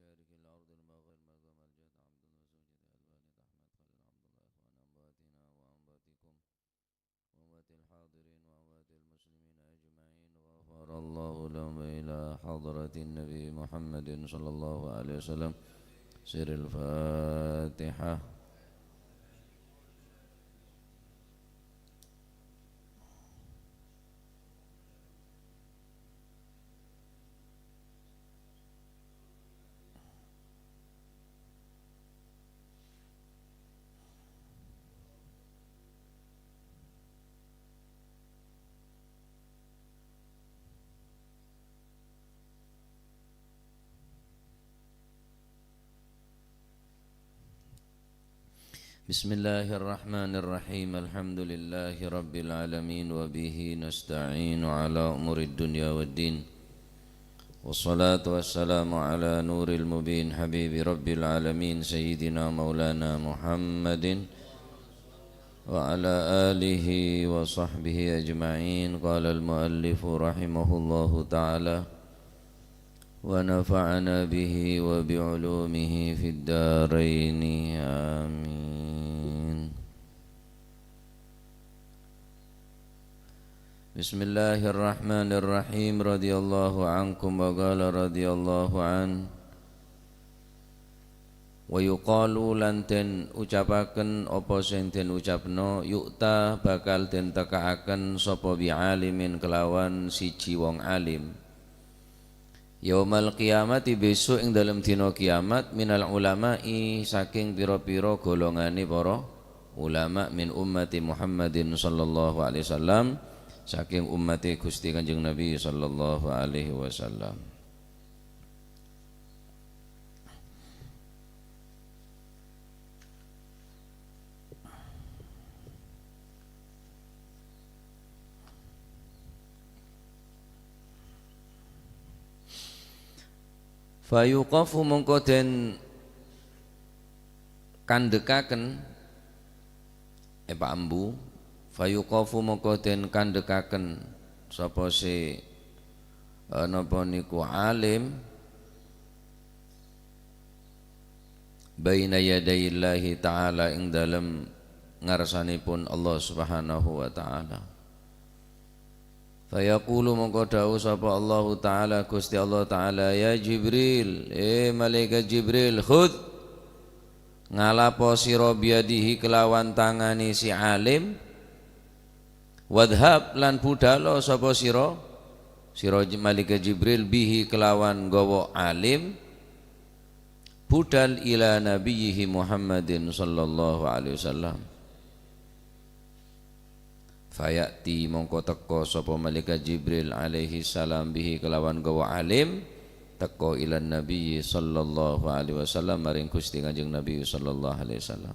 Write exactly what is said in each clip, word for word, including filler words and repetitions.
مشارق الأرض المغارب المغرب الجهد عبد الله زوجة ألوان أحمد خليل عبد الله إخوان أمواتنا وأمواتكم وأموات الحاضرين وأموات المسلمين أجمعين، غفر الله لهم، إلى حضرة النبي محمد صلى الله عليه وسلم. سر الفاتحة. Bismillahirrahmanirrahim. Alhamdulillahi rabbil alamin, wa bihi nasta'inu ala umuri dunya waddin. Wassalatu wassalamu ala nuril mubin habibi rabbil alamin sayyidina maulana Muhammadin wa ala alihi wa sahbihi ajma'in. Qala al-muallifu rahimahullahu ta'ala wa nafa'ana bihi wa bi ulumihi fid daraini. Amin. Bismillahirrahmanirrahim. Radhiyallahu ankum wa qala radhiyallahu an. Wa yuqalu, lan den ucapaken apa sing den ucapno, yu'ta, bakal den tekka'aken sapa bi alimin kelawan siji wong alim. Yaumal qiyamati, besok ing dalem dina kiamat, minal ulama'i, saking pira-pira golongane para ulama, min ummati Muhammadin sallallahu alaihi wasallam, saking ummate Gusti Kanjeng Nabi sallallahu alaihi wasallam. Fayuqafu, mongko den kandhekaken, epaembu, fayuqafu, mongko den kandhekaken sapa se, eh, napa niku alim, baina yadayillahi ta'ala, ing dalem ngarsanipun Allah Subhanahu wa Ta'ala. Fayaqulu, mongko dawuh sapa Allahu Ta'ala, Gusti Allah Ta'ala, "Ya Jibril, eh, malaikat Jibril, khudz, ngalapo sira biyadihi kelawan tangane si alim, wadhhab, lan budhalo sapa sira, sira J-, malaikat Jibril, bihi kelawan nggawa alim, budhal ila nabiyyihi Muhammadin sallallahu alaihi wasallam." Faya'ti, mongko teka sapa malaikat Jibril alaihi salam bihi kelawan nggawa alim, teka ilan Nabi sallallahu alaihi wasallam, maring Gusti Kanjeng Nabi sallallahu alaihi wasallam.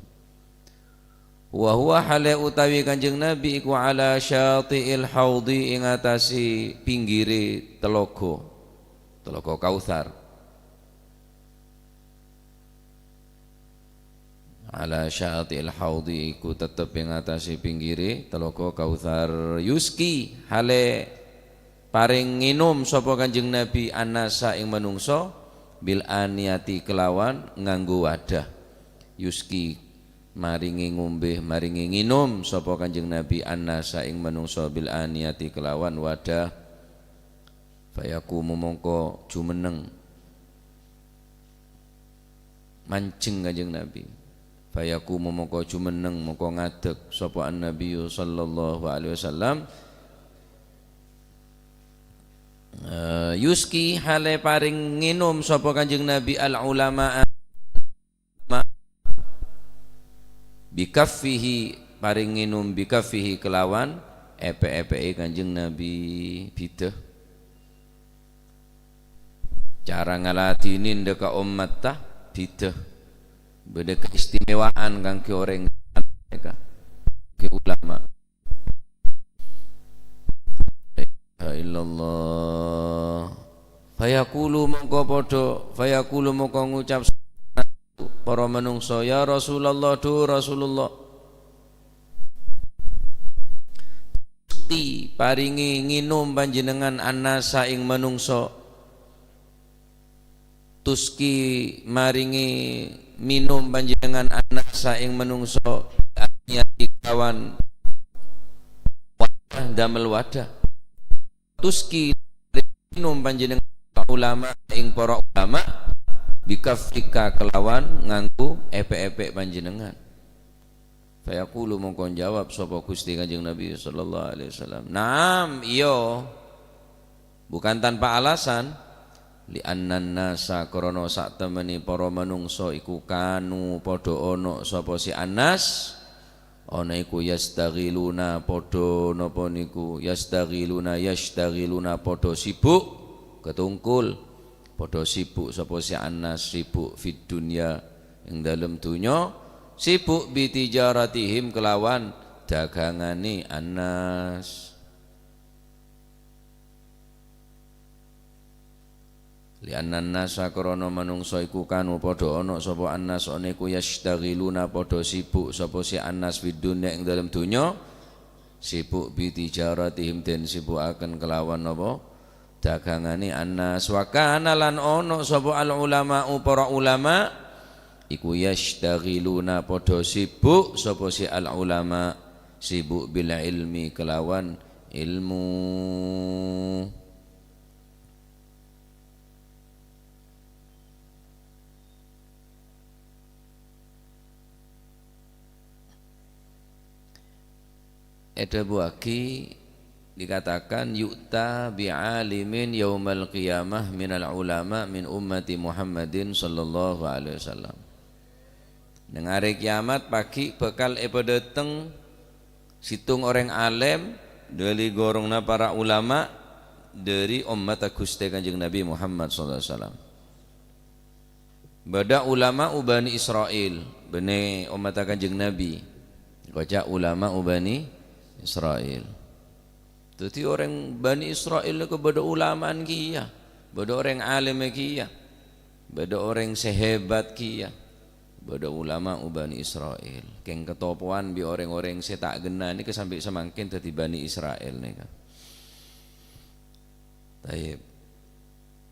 Wa huwa, hale utawi Kanjeng Nabi iku ala syati'il haudhi, ing atase pinggire telaga, Telaga Kautsar. Ala syati'il haudhi, iku tetep ing atase pinggire Telaga Kautsar. Yusqi, hale pareng ngenom sapa Kanjeng Nabi, an-nasa, ing manungsa, bil aniyati, kelawan nganggo wadah. Yusqi, maringi ngombe, maringi ngenom sapa Kanjeng Nabi, an-nasa, ing manungsa, bil aniyati, kelawan wadah. Fayaqumu, mongko jumenneng, manjeng Kanjeng Nabi. Fayaqumu, mongko jumenneng, mongko ngadek sapa an-Nabiyyu sallallahu alaihi wasallam. Eh, yusqi, hale pareng ngenom sapa Kanjeng Nabi, al-ulama'a, ma-, bikaffihi, pareng ngenom, bikaffihi, kelawan epe-epe'e Kanjeng Nabi. Bida. Cara ngaladine ndeka ommat ta bida. Beda keistimewaan kangge oreng neka, kangge ulama. La ilaha illallah. Fayaqulu, mongko padha, fayaqulu, mongko ngucap para manungsa, "Ya Rasulullah, du Rasulullah." Gusti, paringi ngenom panjenengan an-nasa, ing manungsa. Tuski marèngè minum panjhennengngan an-nasa ing manongso, bi-aniyati kalawan wadah, damel wadah. Tuski minum panjhennengngan ulama ing para ulama, bi kaffika kalawan ngangghu èpè'-èpè' panjhennengngan. Fayaqulu, mongko njawab sapa Ghustè Kanjeng Nabi sallallahu alaihi wasallam, "Na'am, iyâ." Bukan tanpa alasan. "Li'annan nasa, krana satemmanè para manongso iku kanu padhâ onok sapa sè an-nas, onok iku yastaghiluna padhâ napa niku, yastaghiluna, yastaghiluna padhâ sibuk, katongkol, padhâ sibuk sapa sè an-nas, sibuk fid dunya, ing dalem dhunnya, sibuk bitijaratihim kelawan daganganè an-nas. Li'annan nasa, krana manongso iku kanu padhâ onok sapa an-nas, onok iku yastaghiluna padhâ sibuk sapa sè an-nas fid dunya ing dalem dhunnya, sibuk bitijaratihim dan sibukaken kelawan napa? Daganganè an-nas. Wa kana lan onok sapa al-ulama'u para ulama, iku yastaghiluna padhâ sibuk sapa sè al-ulama, sibuk bil ilmi kelawan ilmu. Èdhâbuwaghi, dikatakan, "Yu'ta bi'alimin yaumal qiyamah minal ulama min ummati Muhammadin sallallahu alaihi wasallam." Neng arè kiamat paghi' bhâkal èpadâteng sèttong orèng alèm dhâri ghâronna para ulama dhâri ommatta Ghustè Kanjeng Nabi Muhammad sallallahu alaihi wasallam. Bâdâ ulama'u Bani Israil, bânnè ommatta Kanjeng Nabi. Èkoca' ulama'u Bani Israil. Dhâddhi orèng Bani Israil nèko bâdâ ulama'an kèya, bâdâ orèng alèm kèya, bâdâ orèng sè hebat kèya, bâdâ ulama'u Bani Israil. Kèng katopowan bi' orèng-orèng sè ta' ghenna nèka sambi samangkèn dhâddhi Bani Israil nèka. Tayyib.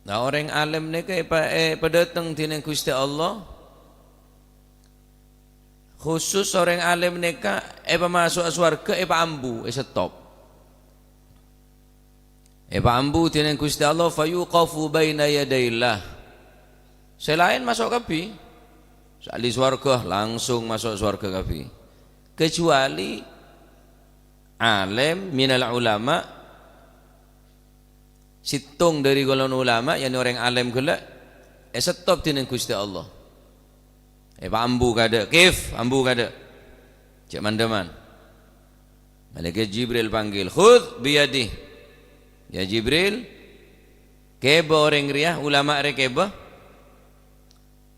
Nah, orèng alèm nèka èpa-, èpadâteng dhinèng Ghustè Allah. Khusus orèng alèm nèka èpamaso'a sowarghâ èpaambu, èsettop. Èpaambu dhinèng Ghustè Allah, "Fayuqafu baina yadaillah." Sè laèn maso' kabbhi. Sè ahli sowarghâ langsung maso' sowarghâ kabbhi. Kecuali alèm minal ulama, sèttong dhâri golongan ulama, ya'ni orèng alèm ghellâ', èsettop dhinèng Ghustè Allah. Èpaambu kadâ', "Kif, ambu kadâ'. Jhâ' man-dhâman." Malaikat Jibril panggil, "Khudz biyadih." "Ya Jibril, kèbâ orèng rèya, ulama rè kèbâ.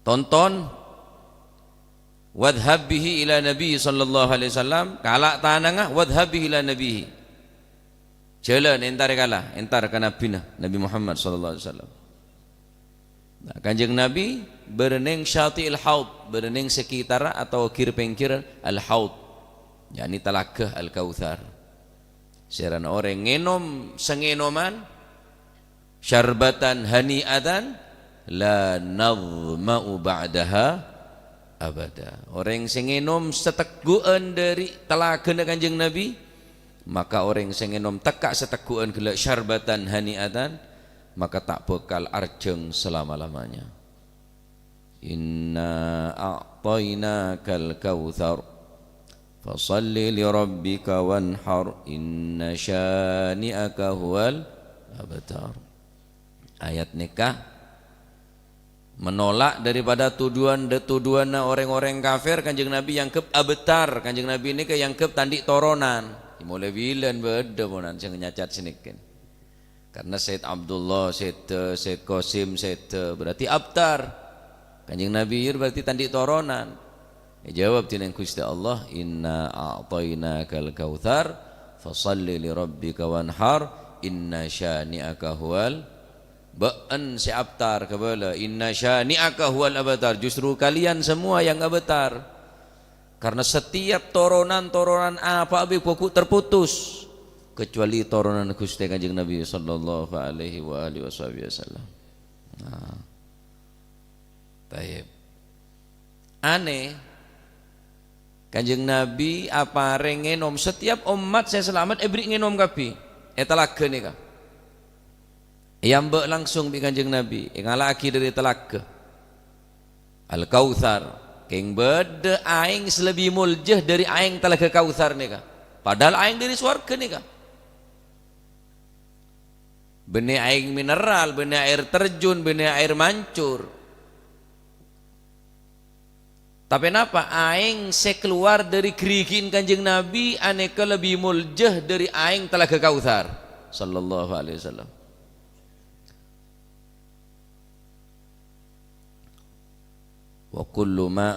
Tonton. Wadhhab bihi ila Nabi sallallahu alaihi wasallam, kala' tanangnga, wadhhab bihi ila Nabihi." Jhâlân, èntarè kala, èntar ka Nabbhina, Nabbhi Muhammad sallallahu alaihi wasallam. Nah, Kanjeng Nabi bâdâ neng syati'il haud, bâdâ neng sekitar atau ghir-pèngghir al-haud, ya'ni Talaga Al-Kautsar. Sèrana orèng ngènom sangènoman, syarbatan hani'atan, la nadhma'u ba'daha abada. Orèng sè ngènom sategghu'ân dhâri talagana Kanjeng Nabi, maka orèng sè ngènom tekka' sategghu'ân ghellâ' syarbatan hani'atan, maka ta' bhâkal arjhâng salama-lamanya. "Inna a'tainakal kautsar. Fashalli li rabbika wanhar. Inna syani'aka huwal abtar." Ayat nèka menolak daripada tuduhan, tuduhanna orèng-orèng kafir, Kanjeng Nabi èangghep abtar. Kanjeng Nabi nèka èangghep ta' andi' toronan. Molaè bilân bâdâ ponan sè nyacat sanèka. Karena Said Abdullah sèdhâ, Said Qasim sèdhâ, berarti abtar. Kanjeng Nabi berarti ta' andi' toronan. Èjâwâb dhinèng Ghustè Allah, "Inna a'tainakal kautsar, fashalli li rabbika wanhar, inna syani'aka huwal." Bâ'en sè abtar, kabâlâ, "Inna syani'aka huwal abtar." Justru kalian semua yang abtar. Karena setiap toronan-toronan apa'a bi' bhâghu terputus, kecuali toronan Ghustè Kanjeng Nabi sallallahu alaihi wa alihi wasahbihi wasallam. Nah. Tayyib. Anè, Kanjeng Nabi aparèng ngènom, setiap ommat sè salamet èberri' ngènom kabbhi è talaga nèka. Èamba' langsung bi' Kanjeng Nabi, èngala'aghi dhâri talaga Al-Kautsar. Kèng bâdâ aèng sè lebbi molja dhâri aèng Talaga Kautsar nèka. Padahal aèng dhâri sowarga nèka. Bânnè aèng mineral, bânnè aèr terjun, bânnè aèr mancur. Tapè napa? Aèng sè kalowar dhâri ghârighina Kanjeng Nabi anèka lebbi molja dhâri aèng Talaga Kautsar, sallallahu alaihi wasallam. Wa kullu ma,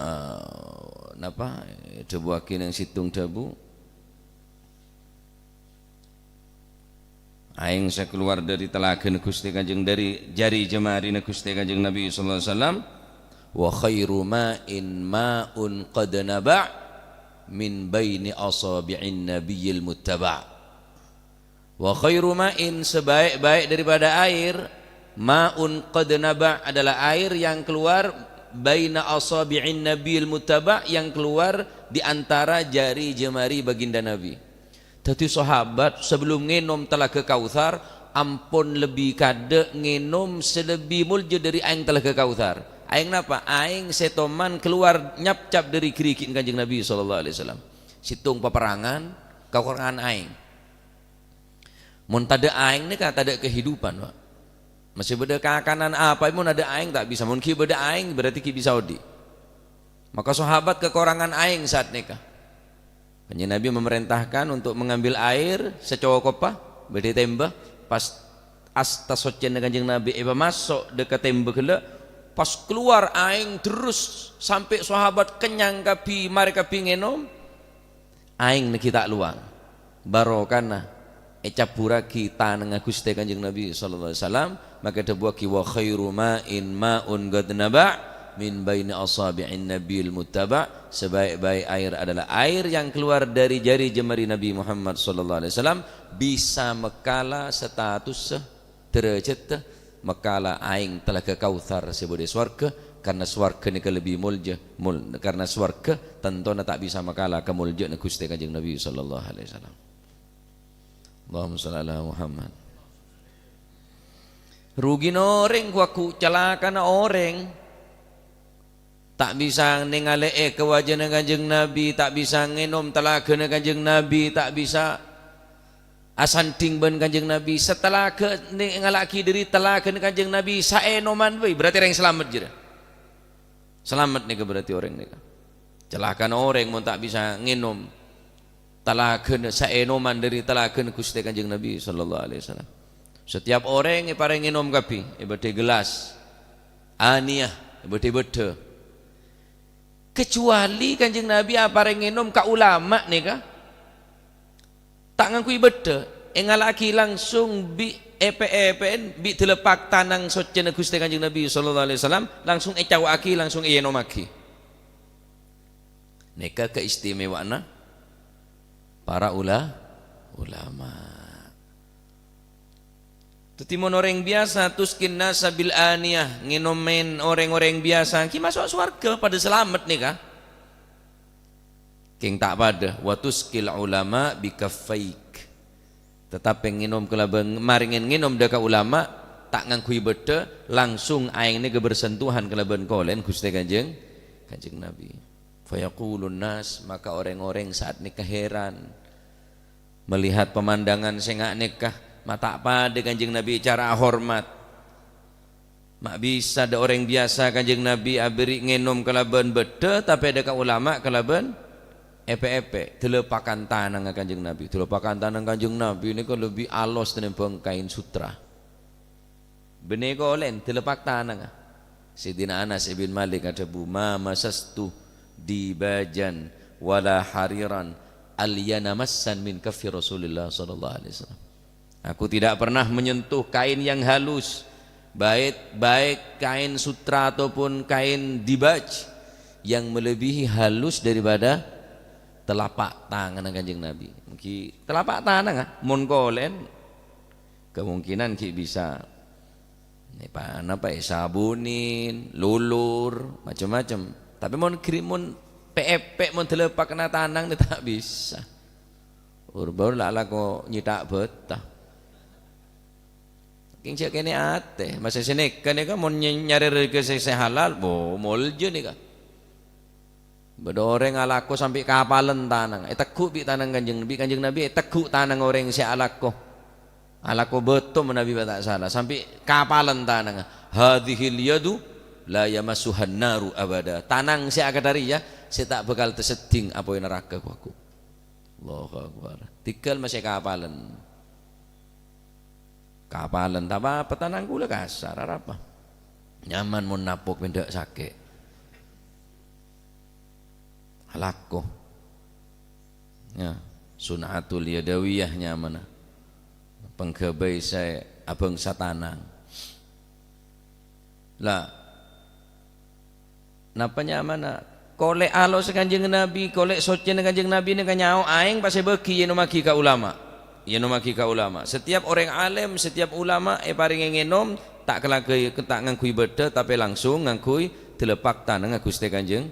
napa, èdhâbuwâghi neng sèttong dhâbu, aèng sè kalowar dhâri talagana Ghustè Kanjeng, dhâri jari jemmarina Ghustè Kanjeng Nabi sallallahu alaihi wasallam, "Wa khairu ma'in ma'un qad naba' min baini asabi'in nabiyil muttaba'." Wa khairu ma'in, sebaik-baik daripada air, ma'un qad naba', adalah air yang keluar baina asabi'in nabiyil muttaba', yang keluar di antara jari jemari baginda Nabi. Dhâddhi sahabat sebelum ngènom Talaga Kautsar, ampon lebbi kaadâ' ngènom sè lebbi molja dhâri aèng Talaga Kautsar. Aèng napa? Aèng sè toman keluar nyapcap dhâri ghârighina Kanjeng Nabi sallallahu alaihi wasallam. Sèttong paperangan, kakorangan aèng. Mon tadâ' aèng nèka tadâ' kehidupan, Pak. Masih bâdâ kakanan apa, mon tadâ' aèng ta' bisa. Mon ghi' bâdâ aèng, berarti ghi' bisa odi'. Maka sahabat kakorangan aèng saat nèka. Kanjeng Nabi memerintahkan untuk mengambil aèr sacokoppa, bâdâ tèmbâ. Pas asta soccèna Kanjeng Nabi èpamaso' dâ' ka tèmbâ ghellâ', pas kalowar aèng terros sampè' sahabat kennyang kabbhi, marè kabbhi ngènom. Aèng nèka ghi' ta' lowang. Barokana ècabbhurraghi tanangnga Ghustè Kanjeng Nabi sallallahu alaihi wasallam, maka èdhâbuwâghi, "Wa khairu ma'in ma'un qad naba' min baini asabi'in nabiyil muttaba'." Sebaik-baik air adalah air yang keluar dari jari jemari Nabi Muhammad sallallahu alaihi wasallam, bisa mèkkala status dârâjhâddhâ mèkkala aèng Talaga Kautsar sè bâdâ è sowarga, karna sowarga nèka lebbi molja, mol-, karna sowarga tantona ta' bisa mèkkala kamoljâ'ânna Ghustè Kanjeng Nabi sallallahu alaihi wasallam. Allahumma shalli ala Muhammad. Rughina orèng, ghu-, ghu-, calakana orèng. Ta' bisa nèngalè'è kabâjâna Kanjeng Nabi, ta' bisa ngènom talagana Kanjeng Nabi, ta' bisa asandhing bân Kanjeng Nabi. Satalaga nèngala'aghi dhâri talagana Kanjeng Nabi, saènoman bhâi, berarti orèng salamet jârèya. Salamet nèka berarti orèng nèka. Calakana orèng mon ta' bisa ngènom talagana, saènoman dhâri talagana Ghustè Kanjeng Nabi sallallahu alaihi wasallam. Setiap orèng èparèngè ngènom kabbhi, èbâddhâi gelas, aniyah, èbâddhâi bâddhâ. Kecuali Kanjeng Nabi aparèngè ngènom ka ulama nèka, ta' ngangghuy bâddhâ, èngala'aghi langsung bi' èpè'-èpè'èn, bi' dâlâpak tanang soccèna Ghustè Kanjeng Nabi sallallahu alaihi wasallam, langsung ècao'aghi, langsung èènomaghi. Nèka kaistimewaanna para ula-, ulama. Dhâddhi, mon orèng biyasa, "Tusqin nasa bil aniyah," ngènomè orèng-orèng biyasa, ghi' maso' sowarga, padâ salamet nèka. Kèng ta' padâ, "Wa tusqil ulama bi kaffaik." Tatapè ngènom kalabân, marèngè ngènom dâ' ka ulama, ta' ngangghuy bâddhâ, langsung aèng nèka bersentuhan kalabân kolè'na Ghustè Kanjeng, Kanjeng Nabi. Fayaqulun nas, maka orèng-orèng saat nèka heran melihat pemandangan sè nga' nèka, ma' ta' padâ Kanjeng Nabi cara ahormat. Ma' bisa dâ' orèng biyasa Kanjeng Nabi aberri' ngènom kalabân bâddhâ, tapè dâ' ka ulama kalabân èpè'-èpè'. Dâlâpakan tanangnga Kanjeng Nabi. Dâlâpakan tanang Kanjeng Nabi nèka lebbi alos tènèmbhâng kaèn sutra. Bânnè kolè'na dâlâpak tanangnga. Sayyidina Anas bin Malik adhâbu, "Ma masastu dibajan wala hariran alyana massan min kaffi Rasulillah sallallahu alaihi wasallam." Aku tidak pernah menyentuh kain yang halus, baik, baik kain sutra ataupun kain dibaj yang melebihi halus daripada telapak tangan Kanjeng Nabi. Mungkin telapak tangan, ah, mon kolè'na kemungkinan ghi' bisa Napa, napa èsabunè, lulur, macem-macem. Tapè mon gri-, mon pè'-èpè', mon dâlâpakna tanang, nè ta' bisa. Ur-, bâur la alako nyètha' bâta. Kèng jhâ' kènè' atè, masa sè nèka nèka mon ny-, nyarè rejhekkè sè, sè halal, bo, molja nèka. Bâdâ orèng alako sampè' kapalen tanang, ètegghu' bi' tanang Kanjeng, bi' Kanjeng Nabi ètegghu' tanang orèng sè alako. Alako bâto manabi bâ' ta' sala, sampè' kapalen tanangnga. "Hadzihil yadu la yamassuhan naru abada." Tanang sè akadhâ rèya sè ta' bhâkal taseddhing apoy naraka, ghu-lagghu. Allahu Akbar. Tèngghâl masè kapalen. Kapalen, ta' pa-apa, tanang kaulâ kasar, arapa? Nyaman mon napok bendâ' sakè'. Alako. Ya, sun'atul yadawiyah nyamana. Pangghâbây sè abhângsa tanang. La, napa nyamana? Kolè' alosè Kanjeng Nabi, kolè' soccèna Kanjeng Nabi nèka nyao aèng pas èbâgi ènomaghi ka ulama. Ènomaghi ka ulama. Setiap orèng alim, setiap ulama èparèngè ngènom, ta' kalagai-, ta' ngangghuy bâddhâ, tapè langsung ngangghuy dâlâpak tanangnga Ghustè Kanjeng.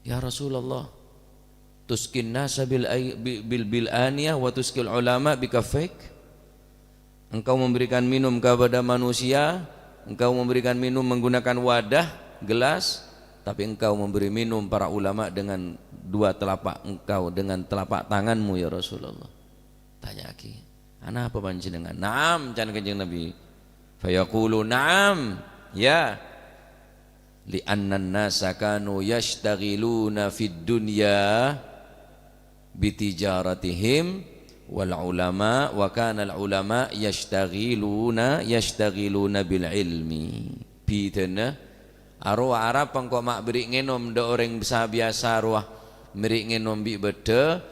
"Ya Rasulullah, tusqin nasa bil ai-, bi-, bil, bil aniyah wa tusqil ulama bi kaffaik?" Engkau memberikan minum kepada manusia, engkau memberikan minum menggunakan wadah, gelas, tapi engkau memberi minum para ulama dengan dua telapak engkau, dengan telapak tanganmu, ya Rasulullah. Tanya'aghi, "Anapa panjhennengngan?" "Na'am," can Kanjeng Nabi. Fayaqulu, "Na'am, ya." "Li'annan nasa kanu yashtaghiluna fid dunya bitijaratihim wal ulama, wa kanal ulama yashtaghiluna, yashtaghiluna bil ilmi." Bhidhâna, arowa arapa engko' ma' bâri' ngènom dâ' orèng sa-biyasa rowa mèrè ngènom bi' bâddhâ,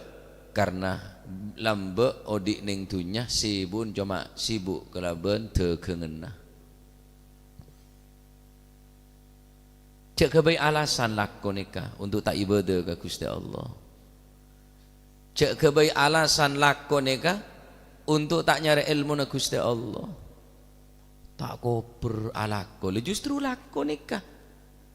karna lambâ' odi' neng dhunnya, sibuk coma sibuk kalabân dhâghânganna. Jhâ' ghâbây alasan lako nèka untuk ta' ibâdâ ka Ghustè Allah. Jhâ' ghâbây alasan lako nèka untuk ta' nyarè èlmona Ghustè Allah. Ta' kobâr alako, lè justru lako nèka.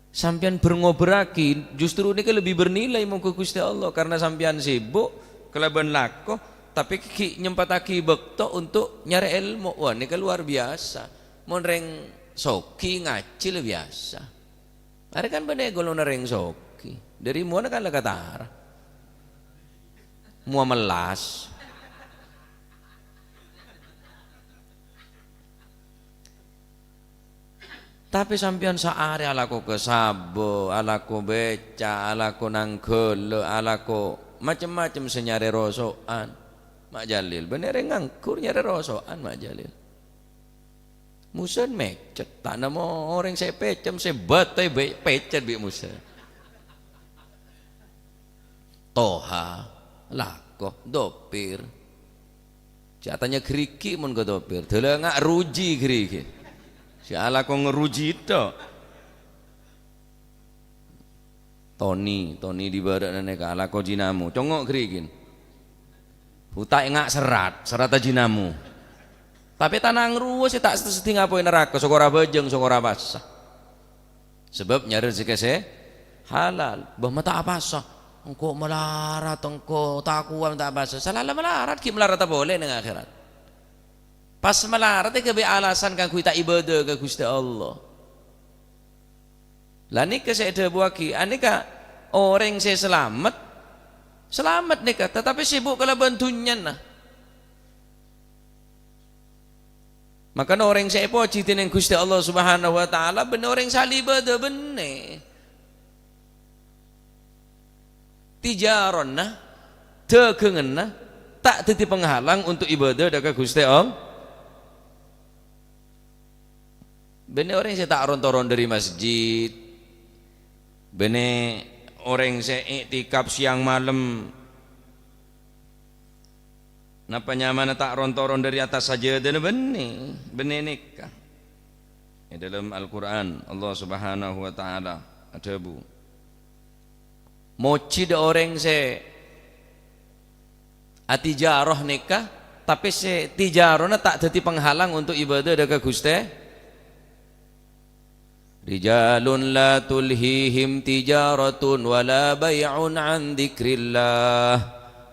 Sampèyan bâr-ngobârraghi, justru nèka lebbi bernilai mongghu Ghustè Allah, karna sampèyan sibuk kalabân lako, tapè ghi' nyempattaghi bâkto untuk nyarè èlmo. Wah, nèka luar biasa. Mon rèng soghi ngajhi la biasa. Arè kan bânnè golonganna rèng soghi. Dâri mowana kan la katara. Mowa mellas. Tapè sampèyan saarè alako ka sabâ, alako beca, alako nangghâlâ, alako macem-macem sè nyarè roso'an. Ma' Jalil, bânnè rèng nganggur nyarè roso'an, Ma' Jalil. Musa mècet, ta' nemmo orèng sè pècem, sè bâtè bâ-, pècet bi' Musa. Toha, lako, dopir. Jhâ' tanya ghârighi' mon ka dopir. Dâlâ nga' ruji ghârighi'. Sè alako ngeruji tok. Toni, Toni dibârâ'na nèka alako jinamu. Congngo' ghârighi'. Uta' enga' serrat, serratta jinamu. Tapè tanang rowa sè ta' seddhing apoy naraka, sokora bhâjâng, sokora pasa. Sabâb nyarè rejhekkè sè halal. Bâh, ma' ta' apasa. Engko' malarat, engko' ta' kowat ta' apasa. Salala malarat, ghi' malarat polè neng akhèrat. Pas malarat èghâbây alasan kaangghuy ta' ibâdâ ka Ghustè Allah. La nèka sè èdhâbuwaghi, anèka orèng sè salamet, salamet nèka, tatapè sibuk kalabân dhunnyana. Mangkana orèng sè èpojhi dhinèng Ghustè Allah Subhanahu wa Ta'ala bânnè orèng sè ahli ibâdâ bânnè. Tijaronna, dhâghânganna ta' dhâddhi panghalang untuk ibâdâ dâ' ka Ghustè Allah. Bânnè orèng sè ta' ron-toron dâri masjid, bânnè orèng sè i'tikaf sèyang malem, napa nyamana ta' ron-toron dâri attas sajâdâna bânnè, bânnè nèka. È dâlem Al-Qur'an, Allah Subhanahu wa Ta'ala adhâbu, mojhi dâ' orèng sè atijaroh nèka, Tapè sè tijarana ta' dhâddhi penghalang untuk ibadah dâ' ka Ghustè. Rijalun la tulhihim tijaratun wa la bai'un an dzikrillah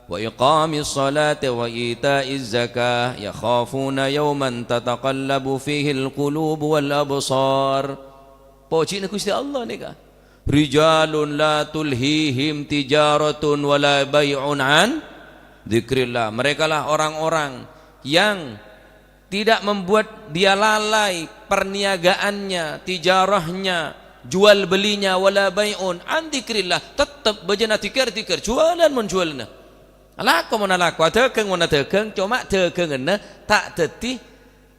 wa iqamis sholati wa ita'iz zakah yakhafuna yauman tataqallabu fihil qulubu wal absar. Pojhina Ghustè Allah nèka. Rijalun la tulhihim tijaratun wa la bai'un an dzikrillah. Merekalah orang-orang yang tidak membuat dia lalai perniagaannya, tijarahnya, jual belinya, wala bai'un an dzikrillah, tettep bâjâna dzikir-dzikir, jualan mon jualanna. Alako mon alako, adhâghâng mon adhâghâng, coma dhâghânganna ta' dhâddhi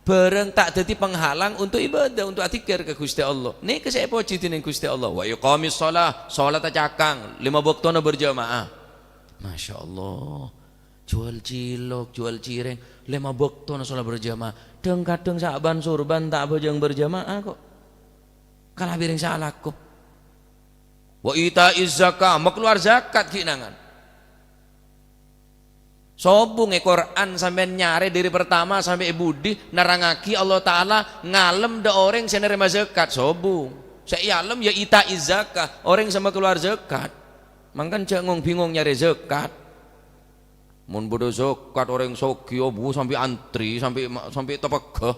bârâng, ta' dhâddhi penghalang untuk ibadah, untuk adzikir ka Ghustè Allah. Nèka sè èpojhi dhinèng Ghustè Allah. Wa iqamis shalah, sholata cakang, lèma bâktona berjamaah. Masya Allah. Jual cilok, jual cireng, lèma bâktona sholat berjamaah. Dhâng-kadhâng sa'ban surban ta' abhâjâng berjamaah kok. Kala bhâreng sè alako. Wa ita'iz zakah, makalowar zakat ghi' nangan. Sobung è Qur'an sampèyan nyarè dhâri pertama sampè' è budi nerrangaghi Allah Ta'ala ngalem dâ' orèng sè narèma zakat, sobung. Sè èalem ya ita'iz zakah, orèng sè makalowar zakat. Mangkana jhâ' ngong-bingong nyarè zakat. Mon bâdâ zakat orèng soghi, oh, bu, sampè' antri, sampè' ma-, sampè' tapegghâ.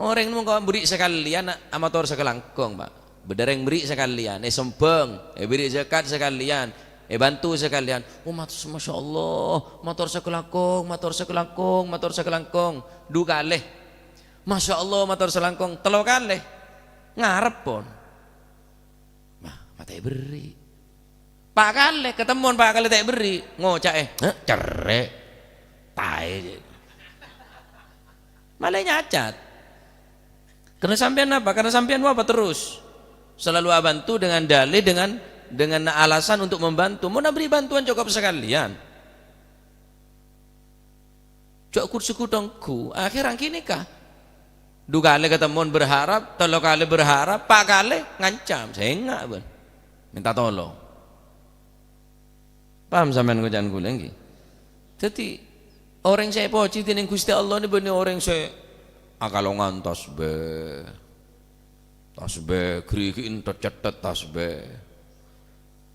Orèng mongko bherri' sakalèyan, amator sakalangkong, Pak. Bâdâ rèng bherri' sakalèyan, èsombhâng, èbherri' zakat sakalèyan, èbhânto sakalèyan. Oh, mat-, masya Allah, mator sakalangkong, mator sakalangkong, mator sakalangkong. Du kalè. Masya Allah, mator sakalangkong. Tello kalè. Ngarep pon. Mah, ma' ta' èbherri'. Pa' kalè, katemmon pa' kalè ta' èbherri', ngoca'è, "Heh, cerrè'. Taè." Malè nyacat. Karena sampèyan apa? Karena sampèyan apa terus? Selalu abhânto dengan dalih, dengan, dengan alasan untuk membhânto. Mon abherri' bhântowan cokop sakalèyan. Jhâ' ghut-segghut ongghu, akhèr angghi nèka. Du kalè katemmon berharap, tello kalè berharap, pa' kalè ngancam, sènga', bân. Mènta tolong. Paham sampèyan koca'an kaulâ, ènggi? Dhâddhi, orèng sè èpojhi dhinèng Ghustè Allah nè bânnè orèng sè akalongan tasbih. Tasbih, gherighi'en thet-cetthèt tasbih.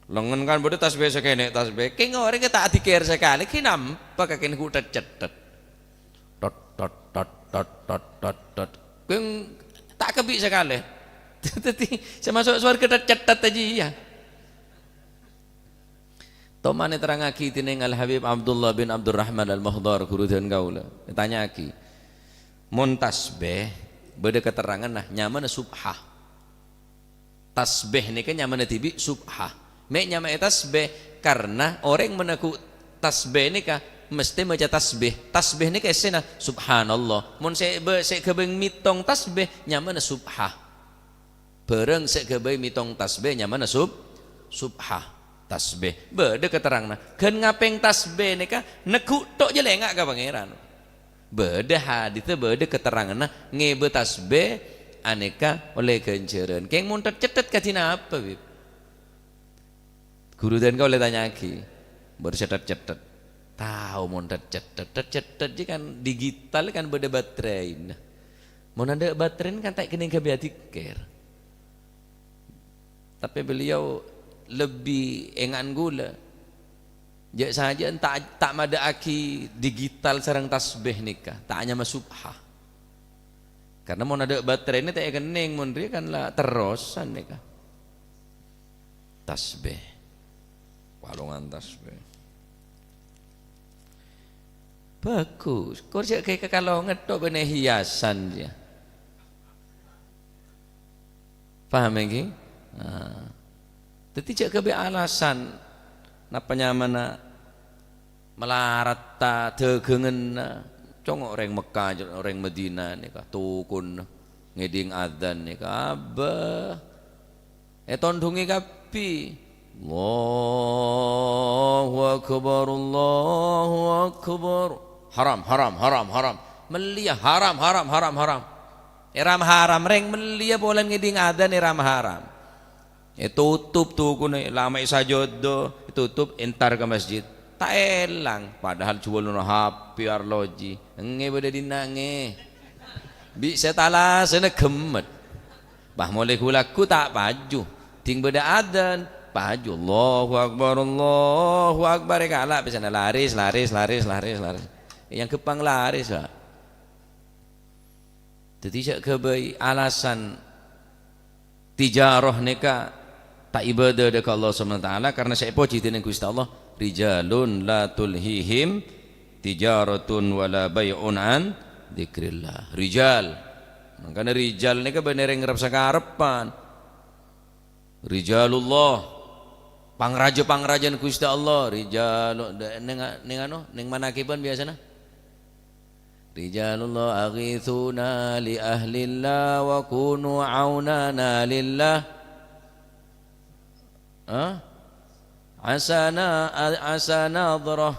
Lengngen kan bâdâ tasbih sakènè' tasbih. Kèng orèng ta' adzikir sakalè, ghi nampa kakèn ghu thet-cetthèt. Tot, tot, tot, tot, tot, tot, tot. Kèng ta' kabbhi sakalè. Dhâddhi, sè maso' sowarghâ thet-cetthèt ajiyâ. Toman èterrangaghi dhinèng Al-Habib Abdullah bin Abdurrahman Al-Muhdhar, ghuru dhân kaulâ. Ètanya'aghi, "Mon tasbih, bâdâ katerranganna, nyamana subhah." Tasbih nèka nyamana dhibi' subhah. Mè' nyamaè tasbih, karna orèng mon aghâ' tasbih nèka mestè maca tasbih. Tasbih nèka èssèna subhanallah. Mon sè bâ-, sè ghâbây mètong tasbih, nyamana subhah. Bârâng sè ghâbây mètong tasbih nyamana sub-, subhah, tasbih. Bâdâ katerranganna. Ghân ngapèng tasbih nèka negghu' tok jhâ' lènga' ka Pangèran. Bâdâ hadissa, bâdâ katerranganna ngèbâ tasbih anèka ollè ghânjhârân. Kèng mon thet-cetthèt kadhi napa, Bib? Ghuru dhân kaulâ ètanya'aghi, bâdâ sè thet-cetthèt. Tao mon thet-cetthèt, thet-cetthèt jiyâ kan digital kan bâdâ bateraina. Mon adâ' bateraina kan ta' kennèng kabbhi adzikir. Tapè beliau lebbi ènga'an kaulâ. Jhâ' sajân ta', ta' madâ'aghi digital sareng tasbih nèka, ta' anyama subhah. Karna mon adâ' bateraina ta' èkennèng, mon rèya kan la terrosan nèka. Tasbih. Kalongan tasbih. Bagus. Kor jhâ' ghâbây kakalongan tok bânnè hiasan jiyâ. Paham ènggi? Nah. Dhâddhi jhâ' ghâbây alasan napa nyamana malaratta dhâghânganna, congo' orèng Mekkah, orèng Madinah nèka, tokona ngèdhing adzan nèka, abâ. Ètondhungè kabbhi. Allahu Akbar, Allahu Akbar. Haram, haram, haram, haram. Mellèya haram, haram, haram, haram. Èrama haram, rèng mellèya polana ngèdhing adzan èrama haram. Ètotop tokona, lamaè sajâdâ, ètotop, èntar ka masjid. ta' èlang, padahal juwâlân H P, arloji. Èngè bâdâ dinna' èngè. Bi' sè talasana ghemmet. Pas molè ghu-lagghu ta' paju. Ding bâdâ adzan, paju. "Allahu Akbar, Allahu Akbar." Èkala' pèssèna laris, laris, laris, laris, laris. Èangghep panglaris, Pak. Dhâddhi, jhâ' ghâbây alasan tijarah nèka ta' ibâdâ dâ' ka Allah Subhanahu wa Ta'ala, karna sè èpojhi dhinèng Ghustè Allah, "Rijalun la tulhihim tijaratun wa la bai'un an dzikrillah." Rijal. Mangkana rijal nèka bânnè rèng rep-sakarepan. Rijalullah. Pangraja-pangrajana Ghustè Allah. Rijalu-, nèng, nèng anu, nèng manakiban biyasana. Rijalullah aghitsuna li ahlillah wa kunu aunana lillah. Hah? Asana, asa nadhrah.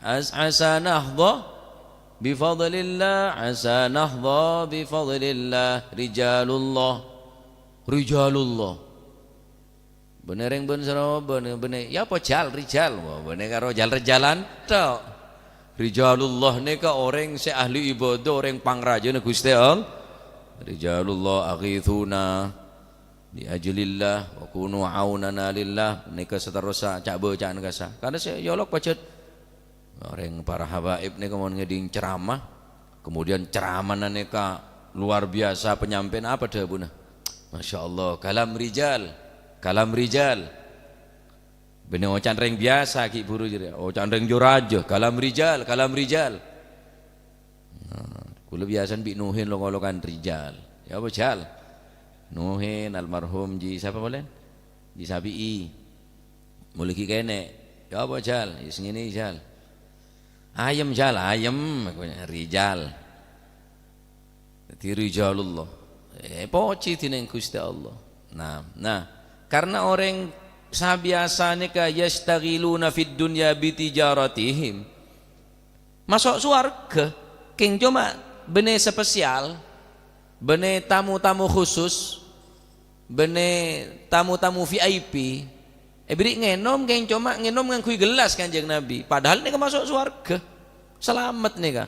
As-, asa nahdha bi fadlillah, asa nahdha bi fadlillah. Rijalullah. Rijalullah. Bânnè rèng bân sèra, bânnè, bânnè, ya apa jal, rijal? Wah, bânnè karo jal-rijalan tok. Rijalullah nèka orèng sè ahli ibadah, orèng pangrajâna Ghustè Allah. Rijalullah aghitsuna li ajlillah wa kunu aunana lillah. Nèka saterrossa ca'-bâca'an kassa'. Karna sè yolok pajhât Orèng para habaib nèka mon ngèdhing ceramah, kemudian ceramahna nèka luar biasa penyampaian, apa dhâbuna? Masya Allah, kalam rijal, kalam rijal. Bânnè oca'na rèng biyasa ghi' bhuru jârèya, oca'na rèng jo-raja, kalam rijal, kalam rijal. Nah, kaulâ biyasana bi' Nuhin lo-, ngolokan rijal. Ya apa, Jal? Nuhin, almarhum Ji sapa polè? Ji Sabi'i. Molaè ghi' kènè'. Ya apa, Jal? Ya sè ngènè, Jal. Ayem, Jal, ayem. Rijal. Dhâddhi rijalullah. Èpojhi dhinèng Ghustè Allah. Nah, nah, karna orèng sabiyasa nèka yastaghiluna fid dunya bi tijaratihim. Maso' sowarghâ, kèng coma bânnè spesial, bânnè tamu-tamu khusus, bânnè tamu-tamu V I P, èberri' ngènom, kèng coma ngènom ngangghuy gellas Kanjeng Nabi. Padahal nèka maso' sowarghâ, salamet nèka.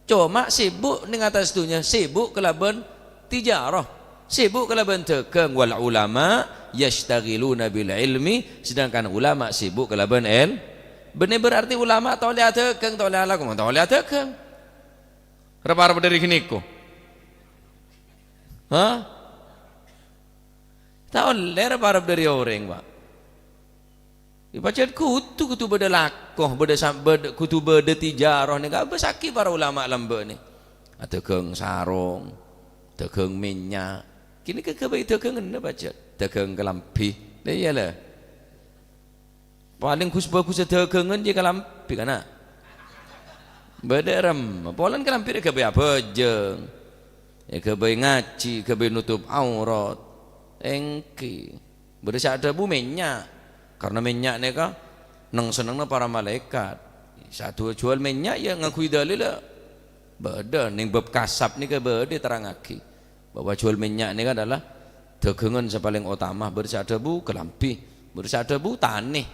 Coma sibuk nèng attas dhunnya, sibuk kalabân tijarah, sibuk kalabân dhâghâng. Wal ulama yastaghiluna bil ilmi, sedangkan ulama sibuk kalabân èl-, bânnè berarti ulama ta' ollè adhâghâng, ta' ollè alako, ta' ollè adhâghâng. Rep-arep dhâri ghânèko. Hah? Ta' ollè rep-arep dhâri orèng, Pak. Ya, pajhât kodhu, kodhu bâdâ lako, bâdâ sam-, bâdâ, kodhu bâdâ tijarah nèka, abâssaghi para ulama lambâ' nè. Adhâghâng sarong, dhâghâng mènnya'. Kènè' kaghâbây dhâghânganna pajhât, dhâghâng kalambhi. Lah iyâ, la. Palèng ghus-bhâghus dhâghângan jâ kalambhi, kana'. Bâdâ rem, polana kalambhi èghâbây abhâjâng. Èghâbây ngajhi, èghâbây notop aurat. Èngghi. Bâdâ sè adhâbu mènnya', karna mènnya' nèka neng-sennengnga para malaèkat. Sè adhu-, juwâl mènnya' ya ngangghuy dalil, ya. Bâdâ, neng bab kasab nèka bâdâ terrangaghi, bahwa juwâl mènnya' nèka adalah dhâghângan sè palèng otama. Bâdâ sè adhâbu kalambhi, bâdâ sè adhâbu tanè.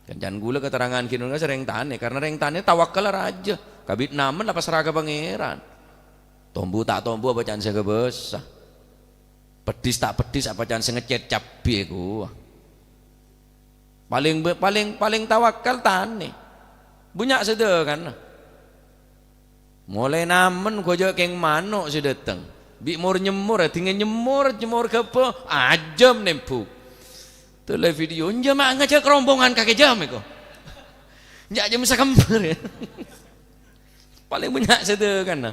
Kancana kaulâ katerrangan ghi' nèka sè rèng tanè, karna rèng tanè tawakkalla rajâ, kabit namen la pasra ka Pangèran. Tombu ta' tombu apa can sè kabâsa. Peddhis ta' peddhis apa can sè ngecèt cabbhi ghuwa. Palèng bâ-, palèng, palèng tawakkal tanè. Bânnya' sè dhâghânna. Molaè namen ghuwa jâ' kèng mano' sè dâteng. Bi' mor-nyemmor, dingngè nyemmor, nyemmor ghâbây, ajâm nèmbhuk. Tolè video, "Enjâ' ma' ngajhâk rombongan kakè jâm èko." Enjâ' jâm sakemmer. Palèng bânnya' sè dhâghânna.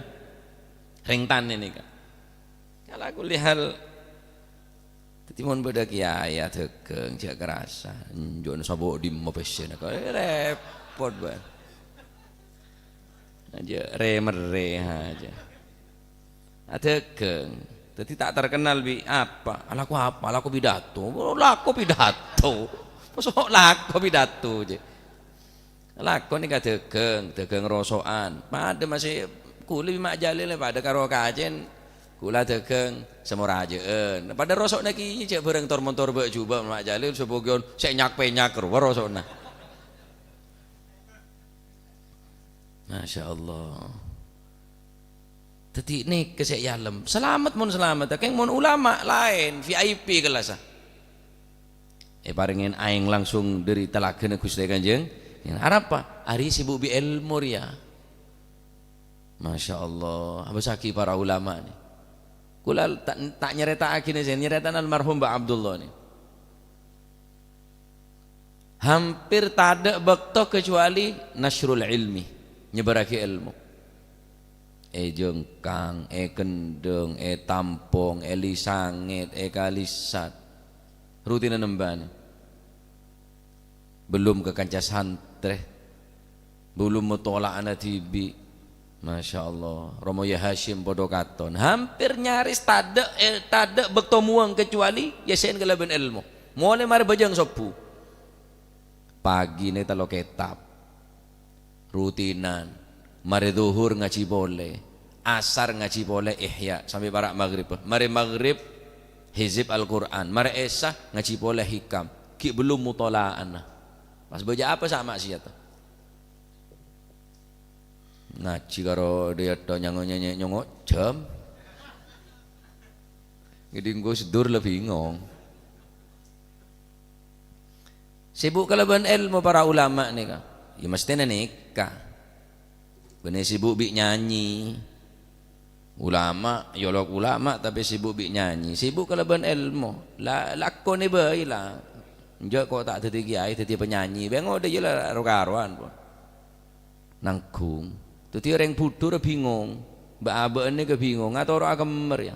Rèng tanè nèka. Ala kulli hal, dhâddhi mon bâdâ kèyaè adhâghâng, jâ' karassa. Enjâ' sabo' dimma pèssèna, kok, eh, rèpot bân. Ajâ' rè-merrè ajâ. Adhâghâng. Dhâddhi ta' terkenal bi' apa? Alako apa? Alako pidato. Oh, lako pidato. Mosok lako pidato, jâ'. Lako nèka dhâghâng, dhâghâng roso'an. Padâ masè kaulâ bi' Ma' Jalil padâ karo kacèn. Kaulâ dhâghâng sè morajâ'ân. Padâ roso'na kèya jâ' bhârâng tor-montor bâ'-jubâ' Ma' Jalil sè bâgiyân sè nyak-pènyak rowa roso'na. Masya Allah. Dhâddhi nèka sè èalem. Salamet mon salamet, kèng mon ulama laèn, V I P kellassa. Èparèngè aèng langsung dhâri talaghâna Ghustè Kanjeng. Arapa? Arèya sibuk bi' èlmo rèya. Masya Allah, abâssaghi para ulama nè. Kaulâ ta', ta' nyarèta'aghi nè, sè nyarèta'ana almarhum Mbah Abdullah nè. Hampir tadâ' bâkto kecuali nasyrul ilmi, nyebbhârraghi èlmo. È Jengkang, è Kendheng, è Tampong, è Lisangèt, è Kalisat. Rutina nembhâna. Belum ka kanca santrè. Belum mutola'ana dhibi'. Masya Allah. Romo Yah Hasyim padâ katon. Hampir nyaris tadâ', eh, tadâ' bâkto mowang kecuali Yasin kalabân èlmo. Molaè marè bhâjâng sobbhu. Pagi nè tello kètab. Rutinan. Marè dhuhur ngajhi polè. Asar ngajhi polè Ihya sampè' para' maghrib. Marè maghrib hizib Al-Qur'an. Marè Isya ngajhi polè Hikam. Ghi' belum mutola'ana. Pas bâjâ apa sa' maksiat? Ngajhi karo dhiyâ tho nyongo-, nyongo-, nyongo' jam. Ngèdhing Gus Dur la bingong. Sibuk kalabân èlmo para ulama nèka. Ya mestèna nèka. Bânnè sibuk bi' nyanyi. Ulama, yolok ulama tapè sibuk bi' nyanyi. Sibuk kalabân èlmo. La, lakonè bhâi la. Enjâ' ko' ta' dhâddhi kèyaè, dhâddhi penyanyi. Bengok dâ' iyâ la ro-karowan, pon. Nangghung. Dhâddhi orèng budhur bingong. Bâ'-abâ'na kabingong, atoro' akemmer, ya.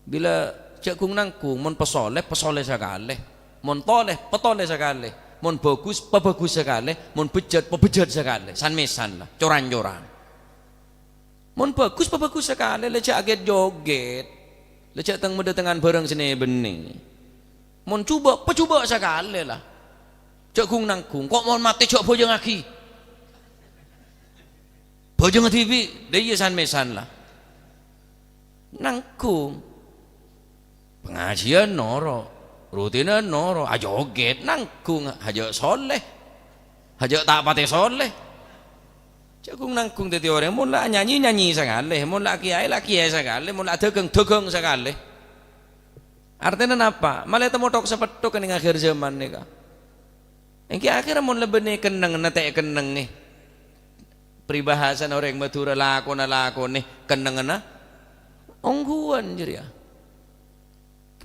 Bilâ jhâ' ghung-nangghung, mon pasolè, pasolè sakalè. Mon tolè, patolè sakalè. Mon bhâghus, pabhâghus sakalè. Mon bhejjhât, pabhejjhât sakalè. San-mèsan la, coran-coran. Mon bhâghus, pabhâghus sakalè, la jhâ' aghèt-jogèt. La jhâ' teng-, madâtengan bhârâng sè nè-bânnè. Mon jhubâ', pajhubâ' sakalè la. Jhâ' ghung-nangghung, ko' mon matè jhâ' bhâjângaghi. Bhâjânga dhibi', dâ' iyâ san-mèsan la. Nangghung. Pangajiyân noro', rutinan noro', ajogèt nangghung, hajâ' solè. Hajâ' ta' patè solè. Jhâ' ghung-nangghung dhâddhi orèng, mon la nyanyi, nyanyi sakalè, mon la kèyaè, la kèyaè sakalè, mon la dhâghâng, dhâghâng sakalè. Artèna napa? Malè temmo thok-sapetthok neng akhir jhâman nèka. Èngghi akhirra mon la bânnè kennengnganna ta' èkennengngè. Paribhâsana orèng Madhurâ lakona lakonè kennengnganna ongghuwân jârèya.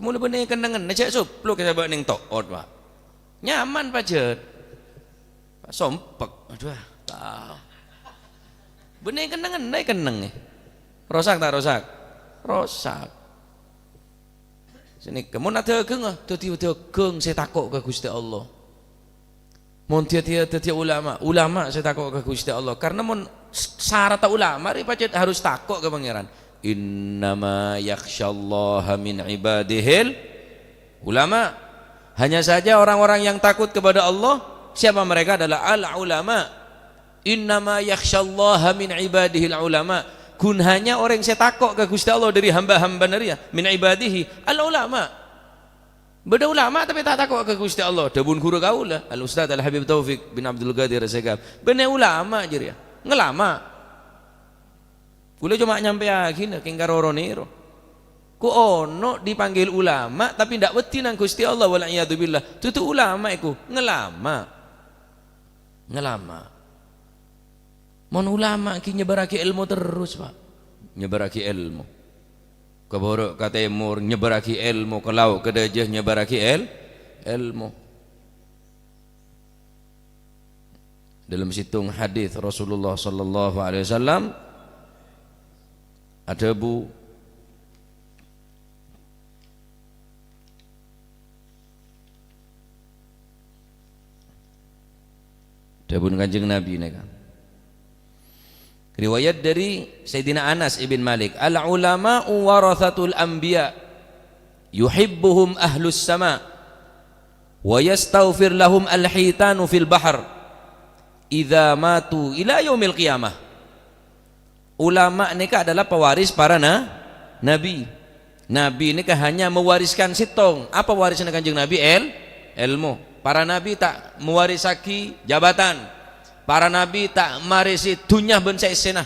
Mon la bânnè kennengnganna jhâ' soblok sabâ' neng to'ot, Pak. Nyaman pajhât. Sompek. Adhu, ah, ta-, bânnè kennengnganna èkennengngè. Rosak ta' rosak? Rosak. Sanèka, mon adhâghângnga, dhâddhi dhâghâng sè tako' ka Ghustè Allah. Mon dhâddhiyâ, dhâddhiyâ ulama, ulama sè tako' ka Ghustè Allah. Karna mon s-, saratta ulama rè pajhât harus tako' ka Pangèran. "Innama yakhsyallaha min ibadihil ulama." Hanya saja orang-orang yang takut kepada Allah, siapa mereka? Adalah al-ulama. "Innama yakhsyallaha min ibadihil ulama." Ghun hanya orèng sè tako' ka Ghustè Allah dhâri hamba-hambana rèya, min ibadihi, al-ulama. Bâdâ ulama tapè ta' tako' ka Ghustè Allah. Dhâbuna ghuru kaulâ, Al-Ustadz Al-Habib Taufik bin Abdul Qadir Segaf. Bânnè ulama jârèya. Ngalama. Kaulâ coma nyampèyaghi, kèng karo ro-nèro. Ko' ono dipanggil ulama, tapè ndak wedi nang Ghustè Allah, wal iyadzu billah. Dudu ulama iku, ngalama. Ngalama. Mon ulama ghi nyebbhârraghi èlmo terros, Pak. Nyebbhârraghi èlmo. Ka bârâ', ka tèmor, nyebbhârraghi èlmo. Ka lao', ka dâjâ, nyebbhârraghi èl-, èlmo. Dâlem sèttong hadits Rasulullah sallallahu alaihi wasallam adhâbu, Dhâbuna Kanjeng Nabi nèka. Riwayat dhâri Sayyidina Anas ibn Malik, "Al-ulama'u warathatul anbiya, yuhibbuhum ahlus sama, wa yastaghfir lahum al-hitanu fil bahr, idza matu ila yaumil qiyamah." Ulama nèka adalah pewaris para na-, nabi. Nabi nèka hanya mewariskan sèttong. Apa warisanna Kanjeng Nabi? Èl-, èlmo. Para nabi ta' mewarisaghi jabatan. Para nabi ta' marèsè dhunnya bân sè èssèna.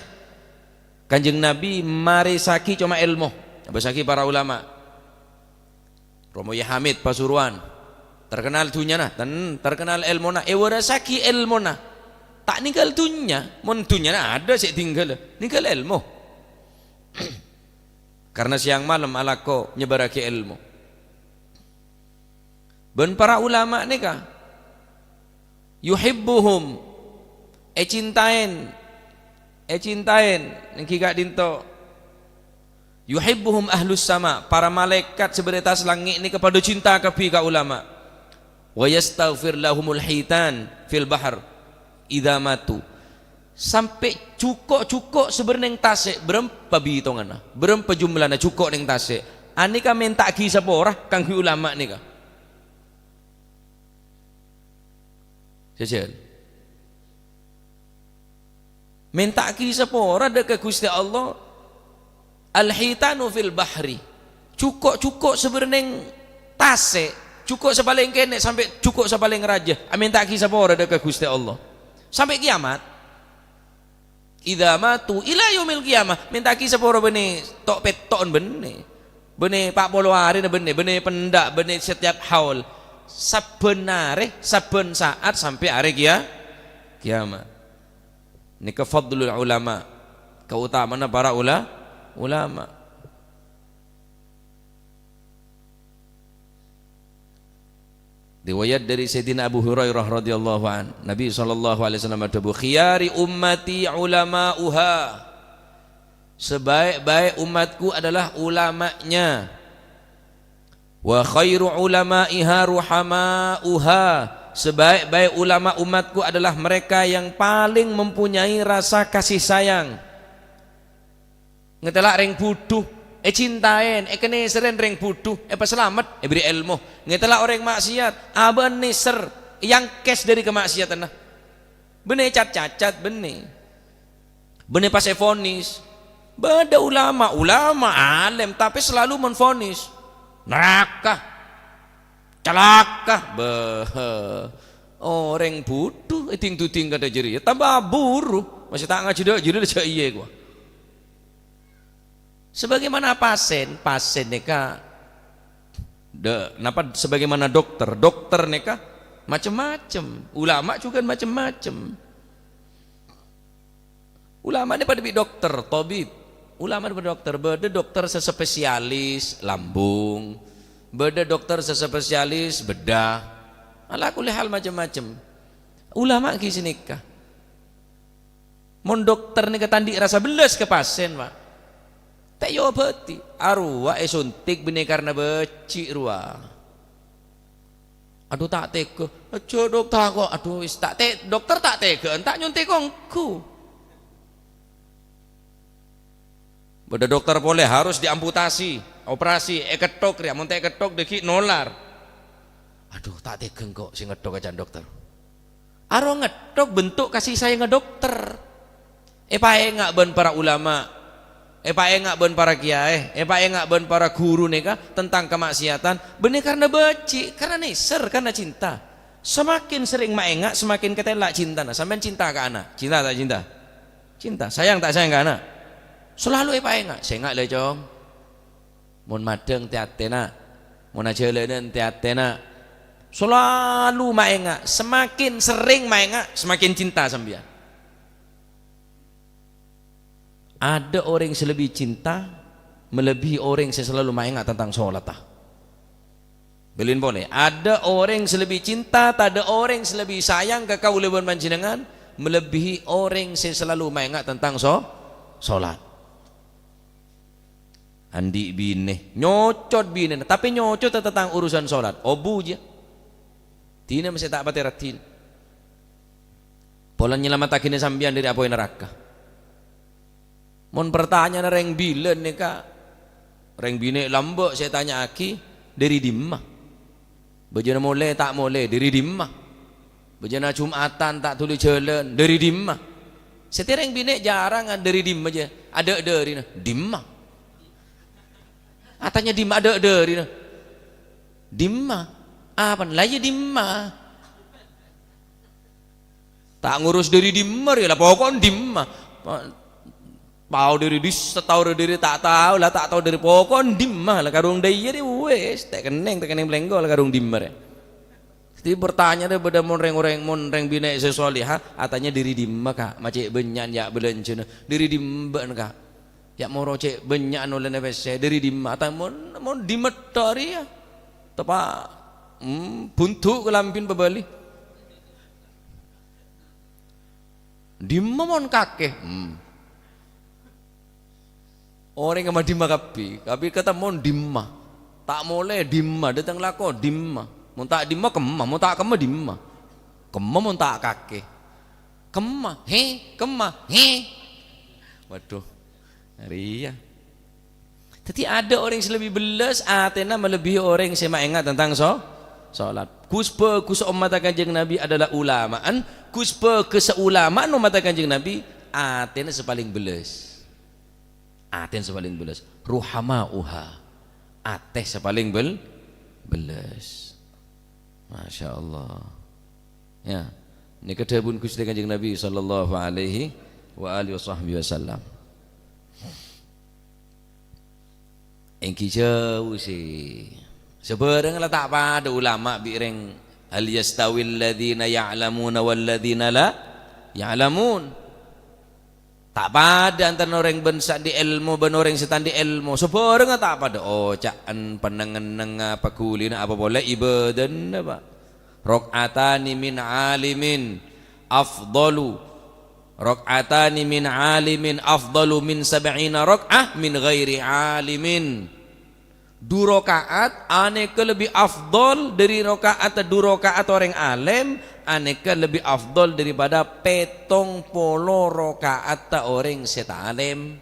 Kanjeng Nabi marèsaghi coma èlmo, abâssaghi para ulama. Romo Yahya Hamid Pasuruan, terkenal dhunnyana, ten-, terkenal èlmona, èwarasaghi èlmona. Ta' nèngghâl dhunnya, mon dhunnyana adâ' sè èdinggâlâ, nèngghâl èlmo. Karna sèyang malem alako nyebbarraghi èlmo. Bân para ulama nèka, yuhibbuhum, ècintaèn, ècintaèn, èngghi ka'dinto, yuhibbuhum ahlus sama, para malaèkat sè bâdâ è attas langngè' nèka padâ cinta kabbhi ka ulama. Wa yastaghfir lahumul hitan fil bahr idza matu. Sampè' jhuko'-jhuko' sè bâdâ neng tasè' bârâmpa bitonganna, bârâmpa jumlana jhuko' neng tasè'. Anèka mènta'aghi sapora kaangghuy ulama nèka. Jhâjhân. Mènta'aghi sapora dâ' ka Ghustè Allah. Al-hitanu fil bahri. Jhuko'-jhuko' sè bâdâ neng tasè', jhuko' sè palèng kènè' sampè' jhuko' sè palèng rajâ, amènta'aghi sapora dâ' ka Ghustè Allah. Sampè' kiyamat. Idza matu ila yaumil qiyamah, mènta'aghi sapora bânnè to'-petto'en bânnè. Bânnè pa' polo arèna bânnè, bânnè pendak, bânnè setiap haul. Sabbhân arè, sabbhân sa'at sampè' arè kiya-, kiyamat. Nèka fadlul ulama, kaotamana para ula-, ulama. Riwayat dari Sayyidina Abu Hurairah radhiyallahu an, Nabi sallallahu alaihi wasallam adhâbu, "Khiyari ummati ulama'uha." Sebaik-baik umatku adalah ulamanya. "Wa khairu ulama'iha ruhama'uha." Sebaik-baik ulama umatku adalah mereka yang paling mempunyai rasa kasih sayang. Ngatèla' rèng bhudhu, ècintaèn, èkanèserrèn rèng bhudhu, èpasalamet, èbèrri' èlmo. Ngatèla' orèng ma'siyat, abâ'na nèser, èangkès dâri kama'siyatanna. Bânnè ècat-cacat, bânnè. Bânnè pas èvonis. Bâdâ ulama, ulama alèm, tapè salalu menvonis. Naraka. Calaka. Bâh. Orèng bhudhu èding-duding kadhâ' jârèya. Tamba aburu. Masih ta' ngajhi dâ' jârèya jâ' iyâ, kowa. Sebagaimana pasien, pasien nèka, dâ-, napa sebagaimana dokter, dokter nèka macem-macem, ulama juga macem-macem. Ulama nè padâ bi' dokter, tobib. Ulama nè padâ dokter, bâdâ dokter sè spesialis lambung, bâdâ dokter sè spesialis bedah. Ala kulli hal macem-macem. Ulama ghi' sanèka. Mon dokter nèka ta' andi' rasa bellas ka pasien, Pak, ta' èobâti. Arowa èsuntik bânnè karna bâji' rowa. Adhu, ta' tega. Aja, Dok, tako'. Adhu, wis ta' te-, dokter ta' tega'an, ta' nyontek ongghu. Bâdâ dokter polè harus diamputasi, operasi, èketthok rèya, mon ta' èketthok dâgghi' nolar. Adhu, ta' tega engko' sè ngetthok, acan dokter. Aro ngetthok bentuk kasih sayangnga dokter. Èpaènga' bân para ulama, èpaènga' bân para kiyaè, èpaènga' bân para ghuru nèka tentang kama'siyatan, bânnè karna bâji', karna nèser, karna cinta. Samakin serrèng maènga', samakin katella' cintana. Sampèyan cinta ka ana', cinta ta' cinta? Cinta. Sayang ta' sayang ka ana'? Salalu èpaènga', "Sènga' lè, Cong." Mon madheng, tè-atè, na'. Mon ajhâlânan, tè-atè, na'. Salalu maènga', samakin serrèng maènga', samakin cinta sampèyan. Adâ' orèng sè lebbi cinta malebbihi orèng sè salalu maènga' tentang solatta. Bâlin polè, adâ' orèng sè lebbi cinta, tadâ' orèng sè lebbi sayang ka kaulâ bân panjhennengngan malebbihi orèng sè salalu maènga' tentang so-, solat. Andi' binè, nyocot binèna, tapè nyocot tentang urusan solat, obu jiyâ. Dinah masè ta' patè raddhin. Pola nyalamettaghina sampèyan dâri apoy naraka. Mon partanya'anna rèng bilân nèka, rèng binè' lambâ' sè ètanya'aghi, "Dâri dimma?" Bâjâna molè ta' molè, dâri dimma? Bâjâna Jum'atan ta' dhuli jhâlân, dâri dimma? Satèya rèng binè' jhârâng, dâri dimma jiyâ? Adâ' dârina, dimma? Atanya dimma, adâ' dârina, dimma? Apana? La iyâ dimma. Ta' ngurus dhâri dimma rèya, la pokok dimma. Pa-, tao dhâri dissa', tao dhâri ta' tao, la ta' tao dhâri pokok dimma, la karung dhâ' iyâ rèya wis, ta' kennèng, ta' kennèng plèngko, la karung dimma rèya. Dhâddhi bertanya rèya bâdâ mon rèng-orèng, mon rèng binè' sè soleha, atanya dhâri dimma, Ka'? Ma' cè' bânnya'an yâ bâlânjhâna. Dhâri dimma bâ'na, Ka'? Yâ moro cè' bânnya'an ollèna pèssè, dhâri dimma? Atanya mon, mon dimma tho rèya. Teppa', hmm, bhundu' kalambhina pabâli. Dimma mon kakè? Hmm. Orèng kemma dimma kabbhi, kabbhi katemmon dimma. Ta' molè dimma, dâteng lako dimma. Mon ta' dimma kemma, mon ta' kemma dimma. Kemma mon ta' kakè. Kemma, he, kemma, he. Waduh, rèya. Dhâddhi, adâ' orèng sè lebbi bellâs, atèna malebbihi orèng sè maènga' tentang so-, solat. Ghus-bhâghus ommatta Kanjeng Nabi adalah ulama'an, ghus-bhâghus ulama'an ommatta Kanjeng Nabi, atèna sè palèng bellâs. Atèna sè palèng bellâs. Ruhama'uha. Atè sè palèng bel-, bellâs. Masya Allah. Ya. Nèka dhâbuna Ghustè Kanjeng Nabi sallallahu alaihi wa alihi wasahbihi wasallam. Èngghi jhâu sè. Sabhârângnga la ta' padâ ulama bi' rèng, "Hal yastawil ladzina ya'lamuna wal ladzina la ya'lamun." Ta' padâ antarana orèng bân sè andi' èlmo bân orèng sè ta' andi' èlmo. Sabhârângnga ta' padâ. Oca'an, panennengnganna, paghulina, apa polè ibâdâna, Pak. Rak'atani min alimin afdalu. Rak'atani min alimin afdalu min sab'ina rak'ah min ghairi alimin. Du raka'at anèka lebbi afdal dhâri raka'at, du raka'at orèng alèm anèka lebbi afdal daripada pèttong polo raka'atta orèng sè ta' alèm.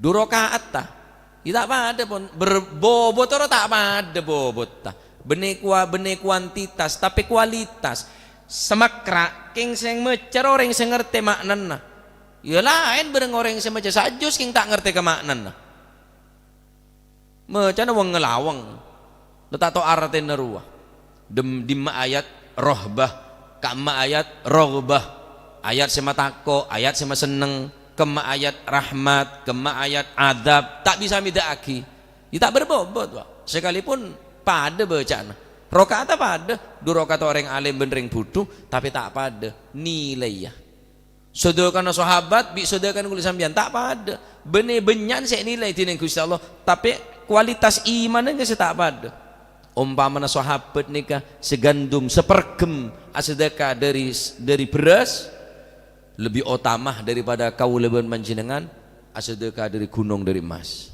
Du raka'atta. Yâ ta' padâ pon, ber-, bobot ora ta' padâ bobotta. Bânnè kwa-, bânnè kuantitas, tapè kualitas. Samakra', kèng sè maca orèng sè ngartè ma'nana. Yâ laèn bhâreng orèng sè maca sajus kèng ta' ngartè ka ma'nana. Macana weng-ngalaweng, la ta' tao artèna rowa. Dem-, dimma ayat rohbah, ka'emma ayat rogbah. Ayat sè matako', ayat sè masenneng, kemma ayat rahmat, kemma ayat adzab, ta' bisa mèda'aghi. Yâ ta' bhâr bobot, Pak. Sakalipon padâ bâca'anna. Raka'atta padâ, du raka'at orèng alèm bân rèng budhu, tapè ta' padâ nilaina. Sadhâkana sahabat bi' sadhâkana kaulâ sampèyan ta' padâ. Bânnè bânnya'an sè ènilai dhinèng Ghustè Allah, tapè kualitas imanna sè ta' padâ. Ompamana sahabat nèka sagandum, saperghem asadhâka dhâri, dhâri bherrâs, lebbi otama daripada kaulâ bân panjhennengngan asadhâka dhâri ghunong dhâri emmas.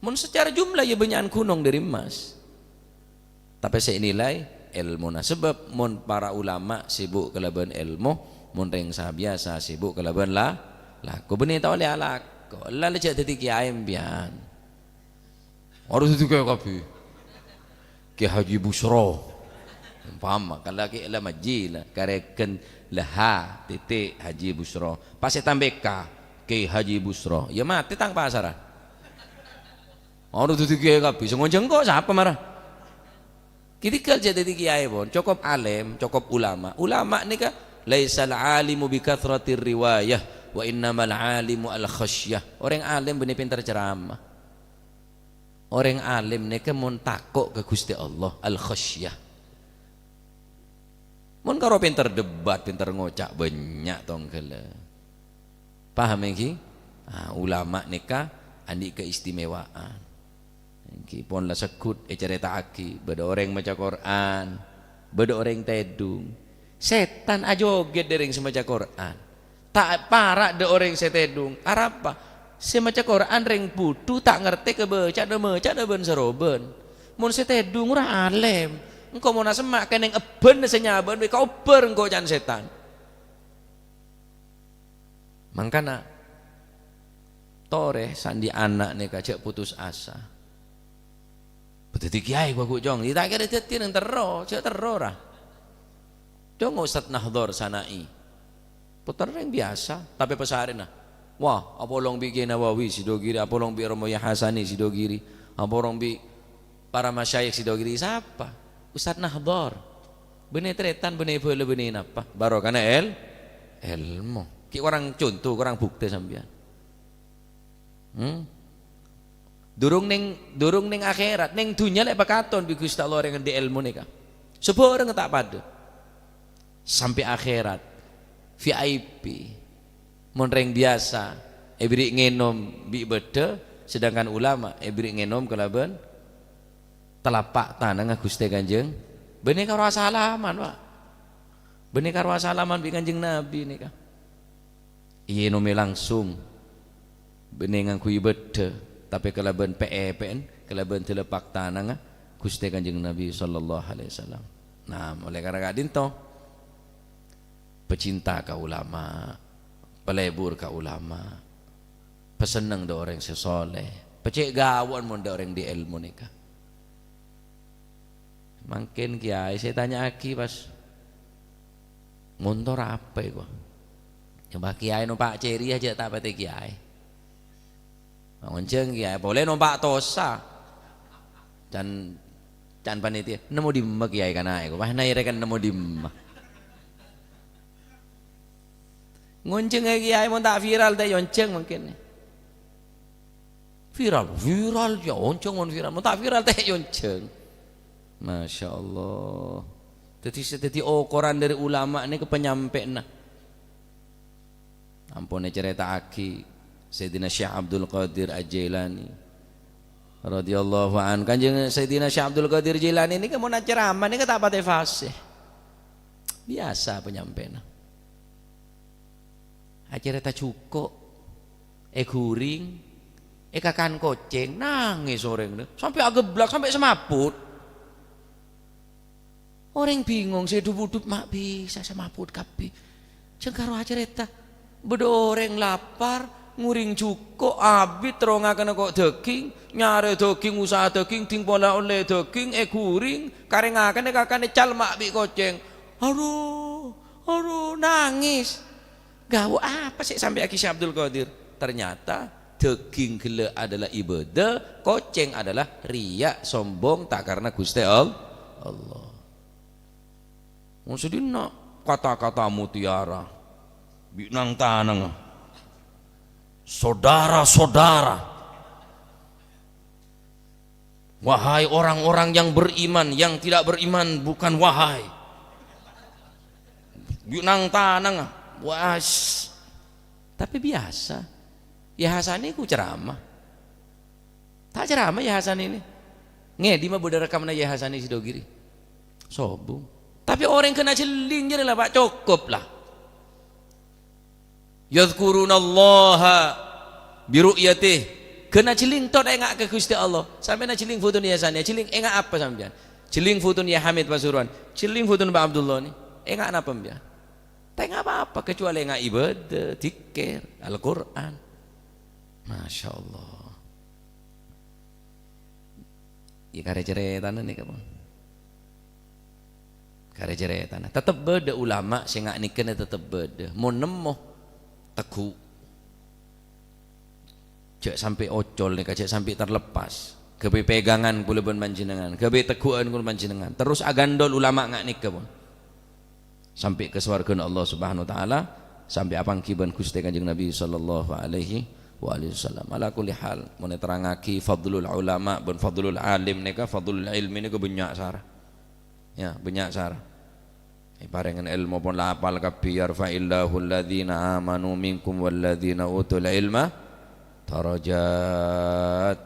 Mon sacara jumlah, yâ bânnya'an ghunong dhâri emmas. Tapè sè ènilai èlmona. Sabâb mon para ulama sibuk kalabân èlmo, mon rèng sa-, biyasa sibuk kalabân la-, lako. Bânnè ta' ollè alako. Ella la jhâ' dhâddhi kèyaè sampèyan. Harus dhâddhi kèyaè kabbhi. Kè Haji Busro. Umpama, kala kè la majhi la, karèken la ha, titik, Haji Busro. Pas ètambâi ka, Kè Haji Busro. Yâ matè tang pasara. Ora dhâddhi kèyaè kabbhi, sè ngonjhâng engko' sapa mara? Kètiga jhâ' dhâddhi kèyaè, pon. Cokop alèm, cokop ulama. Ulama nèka, "Laisal alimu bi katsratir riwayah, wa innamal alimu al khasyah." Orèng alèm bânnè pènter ceramah. Orèng alèm nèka mon tako' ka Ghustè Allah, al khasyah. Mon karo pènter debat, pènter ngoca' bânnya' tongghâlla. Paham èngghi? Ah, ulama nèka andi' keistimewaan. Èngghi pon la segghut ècarèta'aghi, bâdâ orèng maca Qur'an, bâdâ orèng tèdung. Sètan ajogèt dhâ' rèng sè maca Qur'an. Ta' para' dhâ' orèng sè tèdung. Arapa? Sè maca Qur'an rèng budhu ta' ngartè kabâca'na, maca'na bân-sarobân. Mon sè tèdung ora alèm. Engko' mon asemma' kennèng ebbhânna sè nyabâ'ân, wè kaobbhâr engko' can sètan. Mangkana, torè sè andi' ana' nèka jhâ' putus asa. Dhâddhi kèyaè ghu-, ghu-, cong. Yâ ta' kèra dhâddhi neng terro, jhâ' terro ra. Cong Ustaz Nahdhor sana'i. Pottra rèng biyasa, tapè pasarèna. Wah, apolong bi' Kèyaè Nawawi Sidogiri, apolong bi' Romo Yahya Hasani Sidogiri, apolong bi' para masyayikh Sidogiri. Sapa? Ustaz Nahdhor. Bânnè tarètan, bânnè bhâlâ, bânnè napa? Barokana èl-, èlmo. Ghi' korang conto, korang bhuktè sampèyan. Hmm? Durung neng, durung neng akhèrat, neng dhunnya lè' pakaton bi' Ghustè Allah orèng andi' èlmo nèka. Sabhârâng ta' padâ. Sampè' akhèrat, V I P. Mon rèng biyasa èbèrri' ngènom bi' bâddhâ, sedangkan ulama èbèrri' ngènom kalabân talapa' tanangnga Ghustè Kanjeng. Bânnè karo asalaman, Pak. Bânnè karo asalaman bi' Kanjeng Nabi nèka. Èyènomè langsung. Bânnè ngangghuy bâddhâ, tapè kalabân pè-èpè'en, kalabân talapa' tanangnga Ghustè Kanjeng Nabi sallallahu alaihi wasallam. Nah, molaè karè ka'dinto, pecinta ka ulama, palebur ka ulama, pasenneng dâ' orèng sè soleh, pacè' ghâbây mon dâ' orèng andi' èlmo nèka. Mangkèn kèyaè sè ètanya'aghi pas montor apa èko? Coba kèyaè nompa' cèrèya jhâ' ta' patè kèyaè. Ngonjhâng kèyaè, polè nompa' tosa. Can, can panitia, "Nemmo dimma kèyaè kana' èko?" Wah, naèrèkan nemmo dimma. Ngonjhângnga kèyaè mon ta' viral ta' èonjhâng mangkèn. Viral, viral, ya onjhâng mon viral. Mon ta' viral, ta' èonjhâng. Masya Allah. Dhâddhi sè dhâddhi okoran dâri ulama nèka panyampè'na. Ampon ècarèta'aghi Sayyidina Syekh Abdul Qadir Al-Jailani radhiyallahu anhu. Kanjeng Sayyidina Syekh Abdul Qadir Jailani nèka mon acaramah nèka ta' patè fasih. Biyasa panyampè'na. Acarèta jhuko', èghuring, èkakan kocèng, nangès orèngnga, sampè' ageblak, sampè' samaput. Orèng bingong, sè dhub-udhub ma' bisa samaput kabbhi. Jhâng karo acarèta, bâdâ orèng lapar, nguring jhuko', abit, terro ngakanna ko' dhâghing, nyarè dhâghing, usaha dhâghing, dhing pola ollè dhâghing, èghuring, karè ngakan, èkakan, ècalma' bi' kocèng. Aduh, aduh, nangès. Ghâbây apa sè èsampè'aghi Syekh Abdul Qadir? Ternyata dhâghing ghellâ' adalah ibadah, kocèng adalah riya', sombong, ta' karna Ghustè All-, Allah. Mon sè dinna' kata-kata mutiara, bi' nang-tanangnga. Saudara-saudara. Wahai orang-orang yang beriman, yang tidak beriman bukan wahai. Bi' nang-tanangnga. Wah, s-, tapè biyasa. Yah Hasan nèko ceramah. Ta' ceramah Yah Hasan nèko. Ngèdhimma bâdâ rekamanna Yah Hasan nèko Sidogiri. Sobung. Tapè orèng ghân ajhelling jârèya la, Pak, cokop la. Yadzkurunallaha biru'yatih. Ghân ajhelling tot enga' ka Ghustè Allah. Sampèyan ajhelling fotona Yah Hasan nèko, ajhelling enga' apa sampèyan? Ajhelling fotona Yah Hamid Pasuruan, ajhelling fotona Pak Abdullah nèko. Enga' napa sampèyan? Ta' enga' apa-apa, kecuali enga' ibadah, dzikir, Al-Qur'an. Masya Allah. Iyâ, karè carètana nèka, Bang. Karè carètana. Tettep bâdâ ulama sè nga' nèka nè tettep bâdâ. Mon nemmo, tegghu'. Jhâ' sampè' ocol nèka, jhâ' sampè' terlepas. Ghâbây pegangan kaulâ bân panjhennengngan. Ghâbây tegghu'ân kaulâ panjhennengngan. Terros agandhol ulama nga' nèka, Bang. Sampè' ka sowarghâna Allah Subhanahu wa Ta'ala, sampè' apangghi bân Ghustè Kanjeng Nabi sallallahu alaihi wa alihi wasallam. Ala kulli hal, mon èterrangaghi fadlul ulama bân fadlul alim nèka, fadlul ilmi nèka bânnya' sara. Ya, bânnya' sara. Èparèngana èlmo pon la apal kabbhi, "Yarfa'illahu alladzina amanu minkum walladzina utul ilma darajat."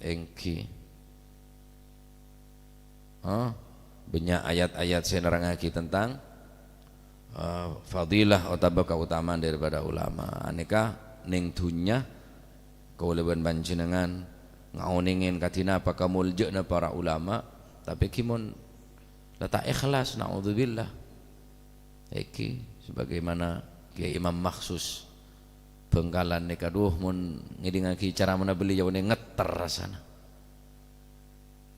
Èngghi. Oh, bânnya' ayat-ayat sè nerrangaghi tentang, eh, fadilah otabâ kautamaan daripada ulama. Anèka neng dhunnya kaulâ bân panjhennengngan ngaonèngè kadhi napa kamoljâ'ânna para ulama, tapè ghi mon la ta' ikhlas, naudzubillah. Èngghi, sebagaimana Kiai Imam Makhsus Bangkalan nèka, duh, mon ngèdingngaghi ceramahna beliau nè ngetter rassana.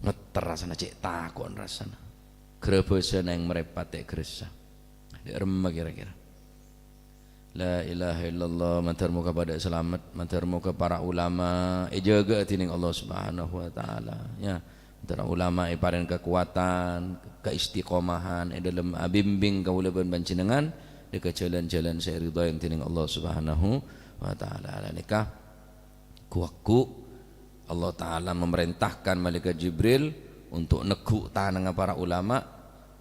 Ngetter rassana, cè' tako'en rassana. Ghârâbâsân aèng marèpat ta' ghârassa. Dâ' remma kèra-kèra. La ilaha illallah, mandhâr moghâ padâ salamet, mandhâr moghâ para ulama èjâgâ dhinèng Allah Subhanahu wa Ta'ala. Ya, Para ulama èparèng kakowadhân, kaistiqomahan è dhâlem abimbing kaulâ bân panjhennengngan dâ' ka jhâlân-jhâlân sè èridhoi dening Allah Subhanahu wa Ta'ala. Nèka ghu-lagghu Allah Ta'ala memerintahkan Malaikat Jibril untuk neggu' tanangnga para ulama,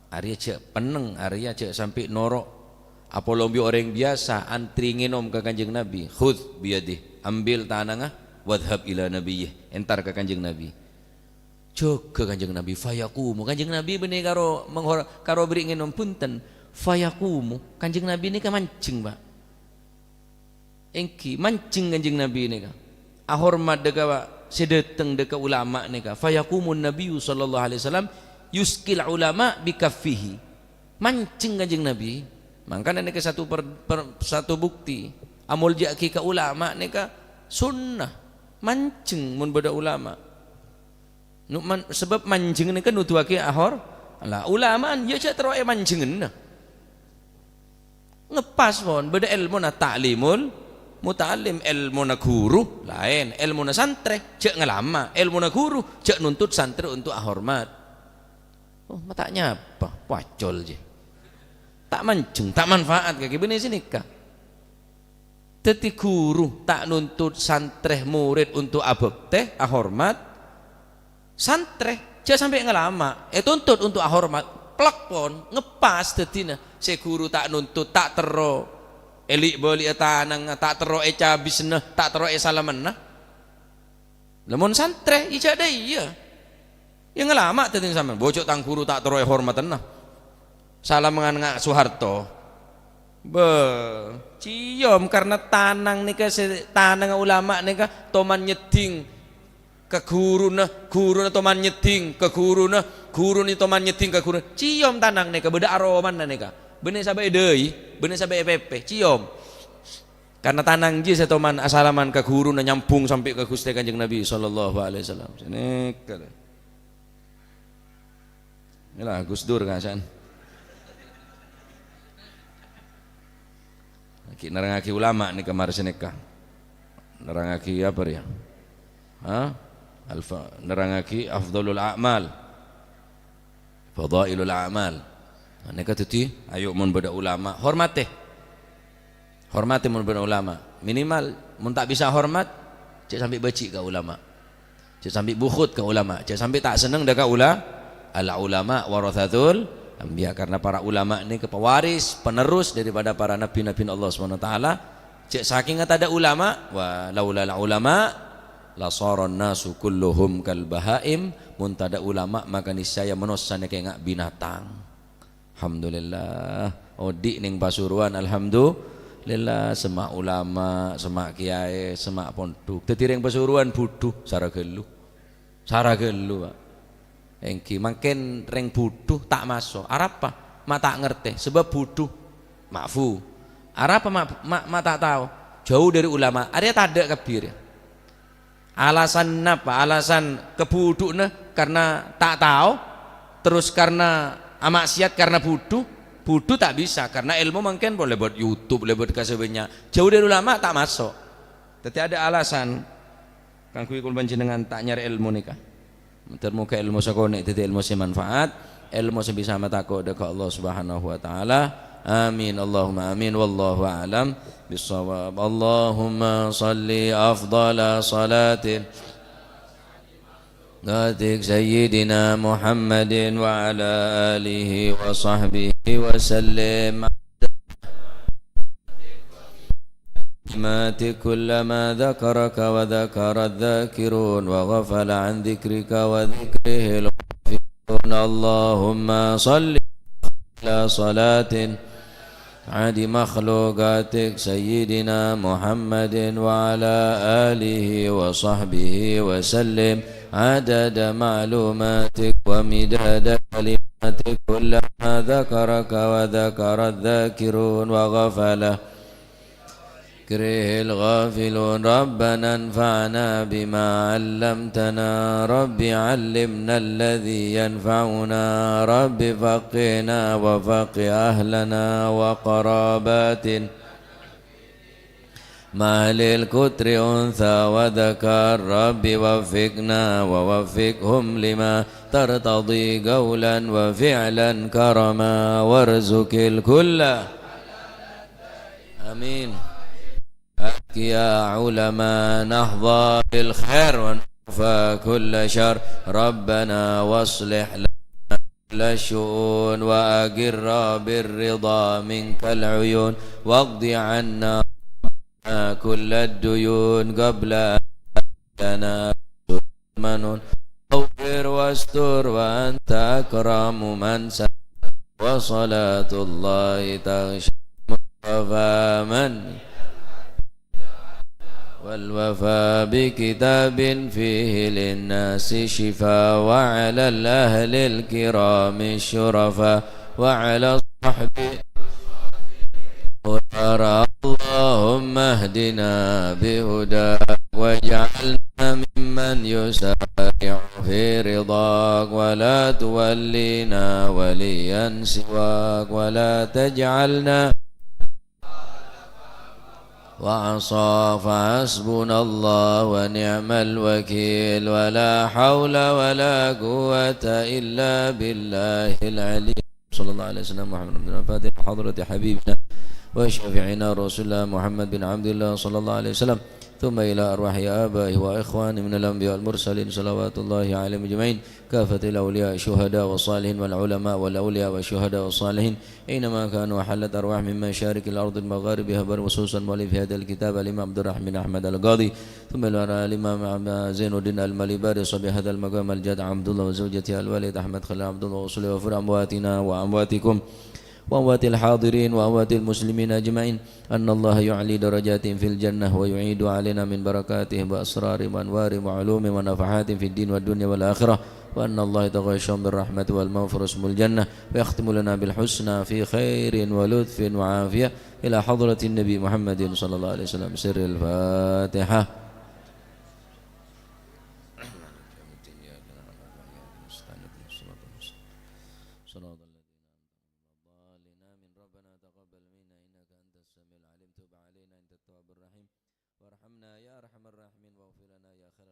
arèya jhâ' pennèng, arèya jhâ' sampè' noro'. Apolong bi' orèng biyasa antri ngènom ka Kanjeng Nabi, "Khudz biyadih, ambil tanangnga, wadhhab ila nabiyyih," entar ka Kanjeng Nabi. Jâgâ Kanjeng Nabi, fayaqumu. Kanjeng Nabi bânnè karo menghor-, karo bâri' ngènom, bhunten. Fayaqumu. Kanjeng Nabi nèka manjheng, Pak. Èngghi, manjheng Kanjeng Nabi nèka. Ahormat dâ' ka sè dâteng dâ' ka ulama nèka. Fayaqumun Nabiyyu sallallahu alaihi wasallam yusqil ulama bi kaffihi. Manjheng Kanjeng Nabi. Mangkana nèka satu per-, per-, satu bukti. Amolja'aghi ka ulama nèka sunnah. Manjheng mon bâdâ ulama. Nu-, man-, sabâb manjheng nèka nuduwaghi ahor-, la, ulama'an, ya, jhâ' terro èmanjhengngana. Ngeppas pon, bâdâ èlmona ta'limul muta'allim, èlmona ghuru, laèn, èlmona santrè, jhâ' ngalama, èlmona ghuru, jhâ' nuntut santrè onto' ahormat. Oh, ma' ta' nyapa, pacol jiyâ. Ta' manjheng, ta' manfaat kakè bânnè sè nèka. Dhâddhi ghuru ta' nuntut santrè morèd onto' abhâktè, ahormat. Santrè, jhâ' sampè' ngalama, ètuntut onto' ahormat. Plek pon, ngeppas dhâddhina. Sè ghuru ta' nuntut, ta' terro èli'-bâli'â tanangnga, ta' terro ècabisana, ta' terro èsalamana. Lamon santrè, iyâ jhâ' dâ' iyâ. Iyâ ngalama dhâddhina sampèyan. Bojhuk tang ghuru ta' terro èhormatana. Salamangan nga' Soeharto. Bâ, ciyom karna tanang nèka sè, tanangnga ulama nèka toman nyeddhing ka ghuruna, ghuruna toman nyeddhing ka ghuruna, ghuruna toman nyeddhing ka ghuruna. Ciyom tanang nèka, bâdâ aromana nèka. Bânnè sabâ èdâi, bânnè sabâ èpèpè, ciyom. Karna tanang jiyâ sè toman asalaman ka ghuruna nyambhung sampè' ka Ghustè Kanjeng Nabi sallallahu alaihi wasallam. Sanèka. Ella, Gus Dur, ka'asa'an. Ghi' nerrangngaghi ulama nèka marè sanèka. Nerrangngaghi apa rèya? Ha? Alfa-, nerrangngaghi afdhalul a'mal. Fadhailul a'mal. Nah, nèka dhâddhi, ayo mon bâdâ ulama, hormatè. Hormatè mon bâdâ ulama. Minimal, mon ta' bisa hormat, jhâ' sampè' bâji' ka ulama. Jhâ' sampè' bukhut ka ulama. Jhâ' sampè' ta' senneng dâ' ka ula-, al ulama warathatul anbiya. Karna para ulama nèka pewaris, penerus daripada para nabi-nabi Allah Subhanahu wa Ta'ala. Jhâ' sakènga tadâ' ulama, wa laulal ulama, lasaran nasu kulluhum kal bahaim. Mon tadâ' ulama, maka niscaya manossa nèka ènga' binatang. Alhamdulillah. Odi' neng Pasuruan, alhamdulillah. Semma' ulama, semma' kiyaè, semma' pondhuk. Dhâddhi rèng Pasuruan budhu, sara ghâllu. Sara ghâllu, Pak. Èngghi, mangkèn rèng budhu ta' maso'. Arapa? Ma' ta' ngartè, sabâb budhu. Ma'fu. Arapa ma', ma', ma' ta' tao? Jhâu dâri ulama. Arèya tadâ' kabbhi rèya. Alasan napa? Alasan kabudhu'na karna ta' tao, terros karna amaksiat karna budhu. Budhu ta' bisa, karna èlmo mangkèn polè bât YouTube, lèbât ka sè bânnya'. Jhâu dâri ulama ta' maso'. Dhâddhi adâ' alasan kaangghuy kaulâ panjhennengngan ta' nyarè èlmo nèka. Moghâ-moghâ èlmo sakonè' dhâddhi èlmo sè manfaat, èlmo sè bisa matako' dâ' ka Allah Subhanahu wa Ta'ala. Amin, Allahumma amin, wallahu a'lam bissawab. Allahumma shalli afdhala salatin Natik Sayyidina Muhammadin wa ala alihi wa sahbihi wa sallim. Mati kullama dzakaraka wa dzakara dzakirun wa ghafala an dzikrika wa dzikrihil ghafilun. Allahumma shalli ala salatin عد مخلوقاتك سيدنا محمد وعلى آله وصحبه وسلم عدد معلوماتك ومداد كلماتك كلما ذكرك وذكر الذاكرون وغفل ذكره الغافلون. ربنا انفعنا بما علمتنا. رب علمنا الذي ينفعنا. رب فقهنا وفقه أهلنا وقراباتنا. مع أهل القطر أنثى وذكر. رب وفقنا ووفقهم لما ترتضي قولا وفعلا كرما، وارزق الكل. آمين. أذكياء علماء نحظى بالخير ونكفى كل شر. ربنا واصلح لنا كل الشؤون وأقر بالرضا منك العيون واقض عنا كل الديون قبل أن يأتينا المنون. أغفر واستر وأنت أكرم من ستر. وصلاة الله تغشى المصطفى من والوفاء بكتاب فيه للناس شفاء، وعلى الأهل الكرام الشرفاء، وعلى الصحب. اللهم اهدنا بهداك، واجعلنا ممن يسارع في رضاك، ولا تولينا وليا سواك، ولا تجعلنا وعصى. فحسبنا الله ونعم الوكيل، ولا حول ولا قوة إلا بالله العلي. صلى الله عليه وسلم محمد بن الفاتح حضرة حبيبنا وشفيعنا رسول الله محمد بن عبد الله صلى الله عليه وسلم، ثم إلى أرواح آبائه وإخوانه من الأنبياء والمرسلين صلوات الله عليهم أجمعين، كافة الأولياء الشهداء والصالحين والعلماء والأولياء والشهداء والصالحين أينما كانوا، وحلت أرواح من مشارق الأرض ومغاربها، بل خصوصا مؤلف هذا الكتاب الإمام عبد الرحمن أحمد القاضي، ثم إلى الإمام زين الدين المالباري صاحب هذا المقام الجاد عبد الله وزوجته الوالد أحمد خليل عبد الله وأصوله وفروع أمواتنا وأمواتكم وأموات الحاضرين وأموات المسلمين أجمعين، أن الله يعلي درجاتهم في الجنة ويعيد علينا من بركاتهم وأسرارهم وأنوارهم وعلومهم ونفحاتهم في الدين والدنيا والآخرة، وأن الله يتغشاهم بالرحمة والمغفرة ويسكنهم الجنة، ويختم لنا بالحسنى في خير ولطف وعافية إلى حضرة النبي محمد صلى الله عليه وسلم. سر الفاتحة. صراط الذين أنعمت عليهم غير المغضوب عليهم ولا الضالين. آمين. ربنا تقبل منا إنك أنت السميع العليم، تب علينا أنت التواب الرحيم، وارحمنا يا أرحم الراحمين، واغفر لنا يا خير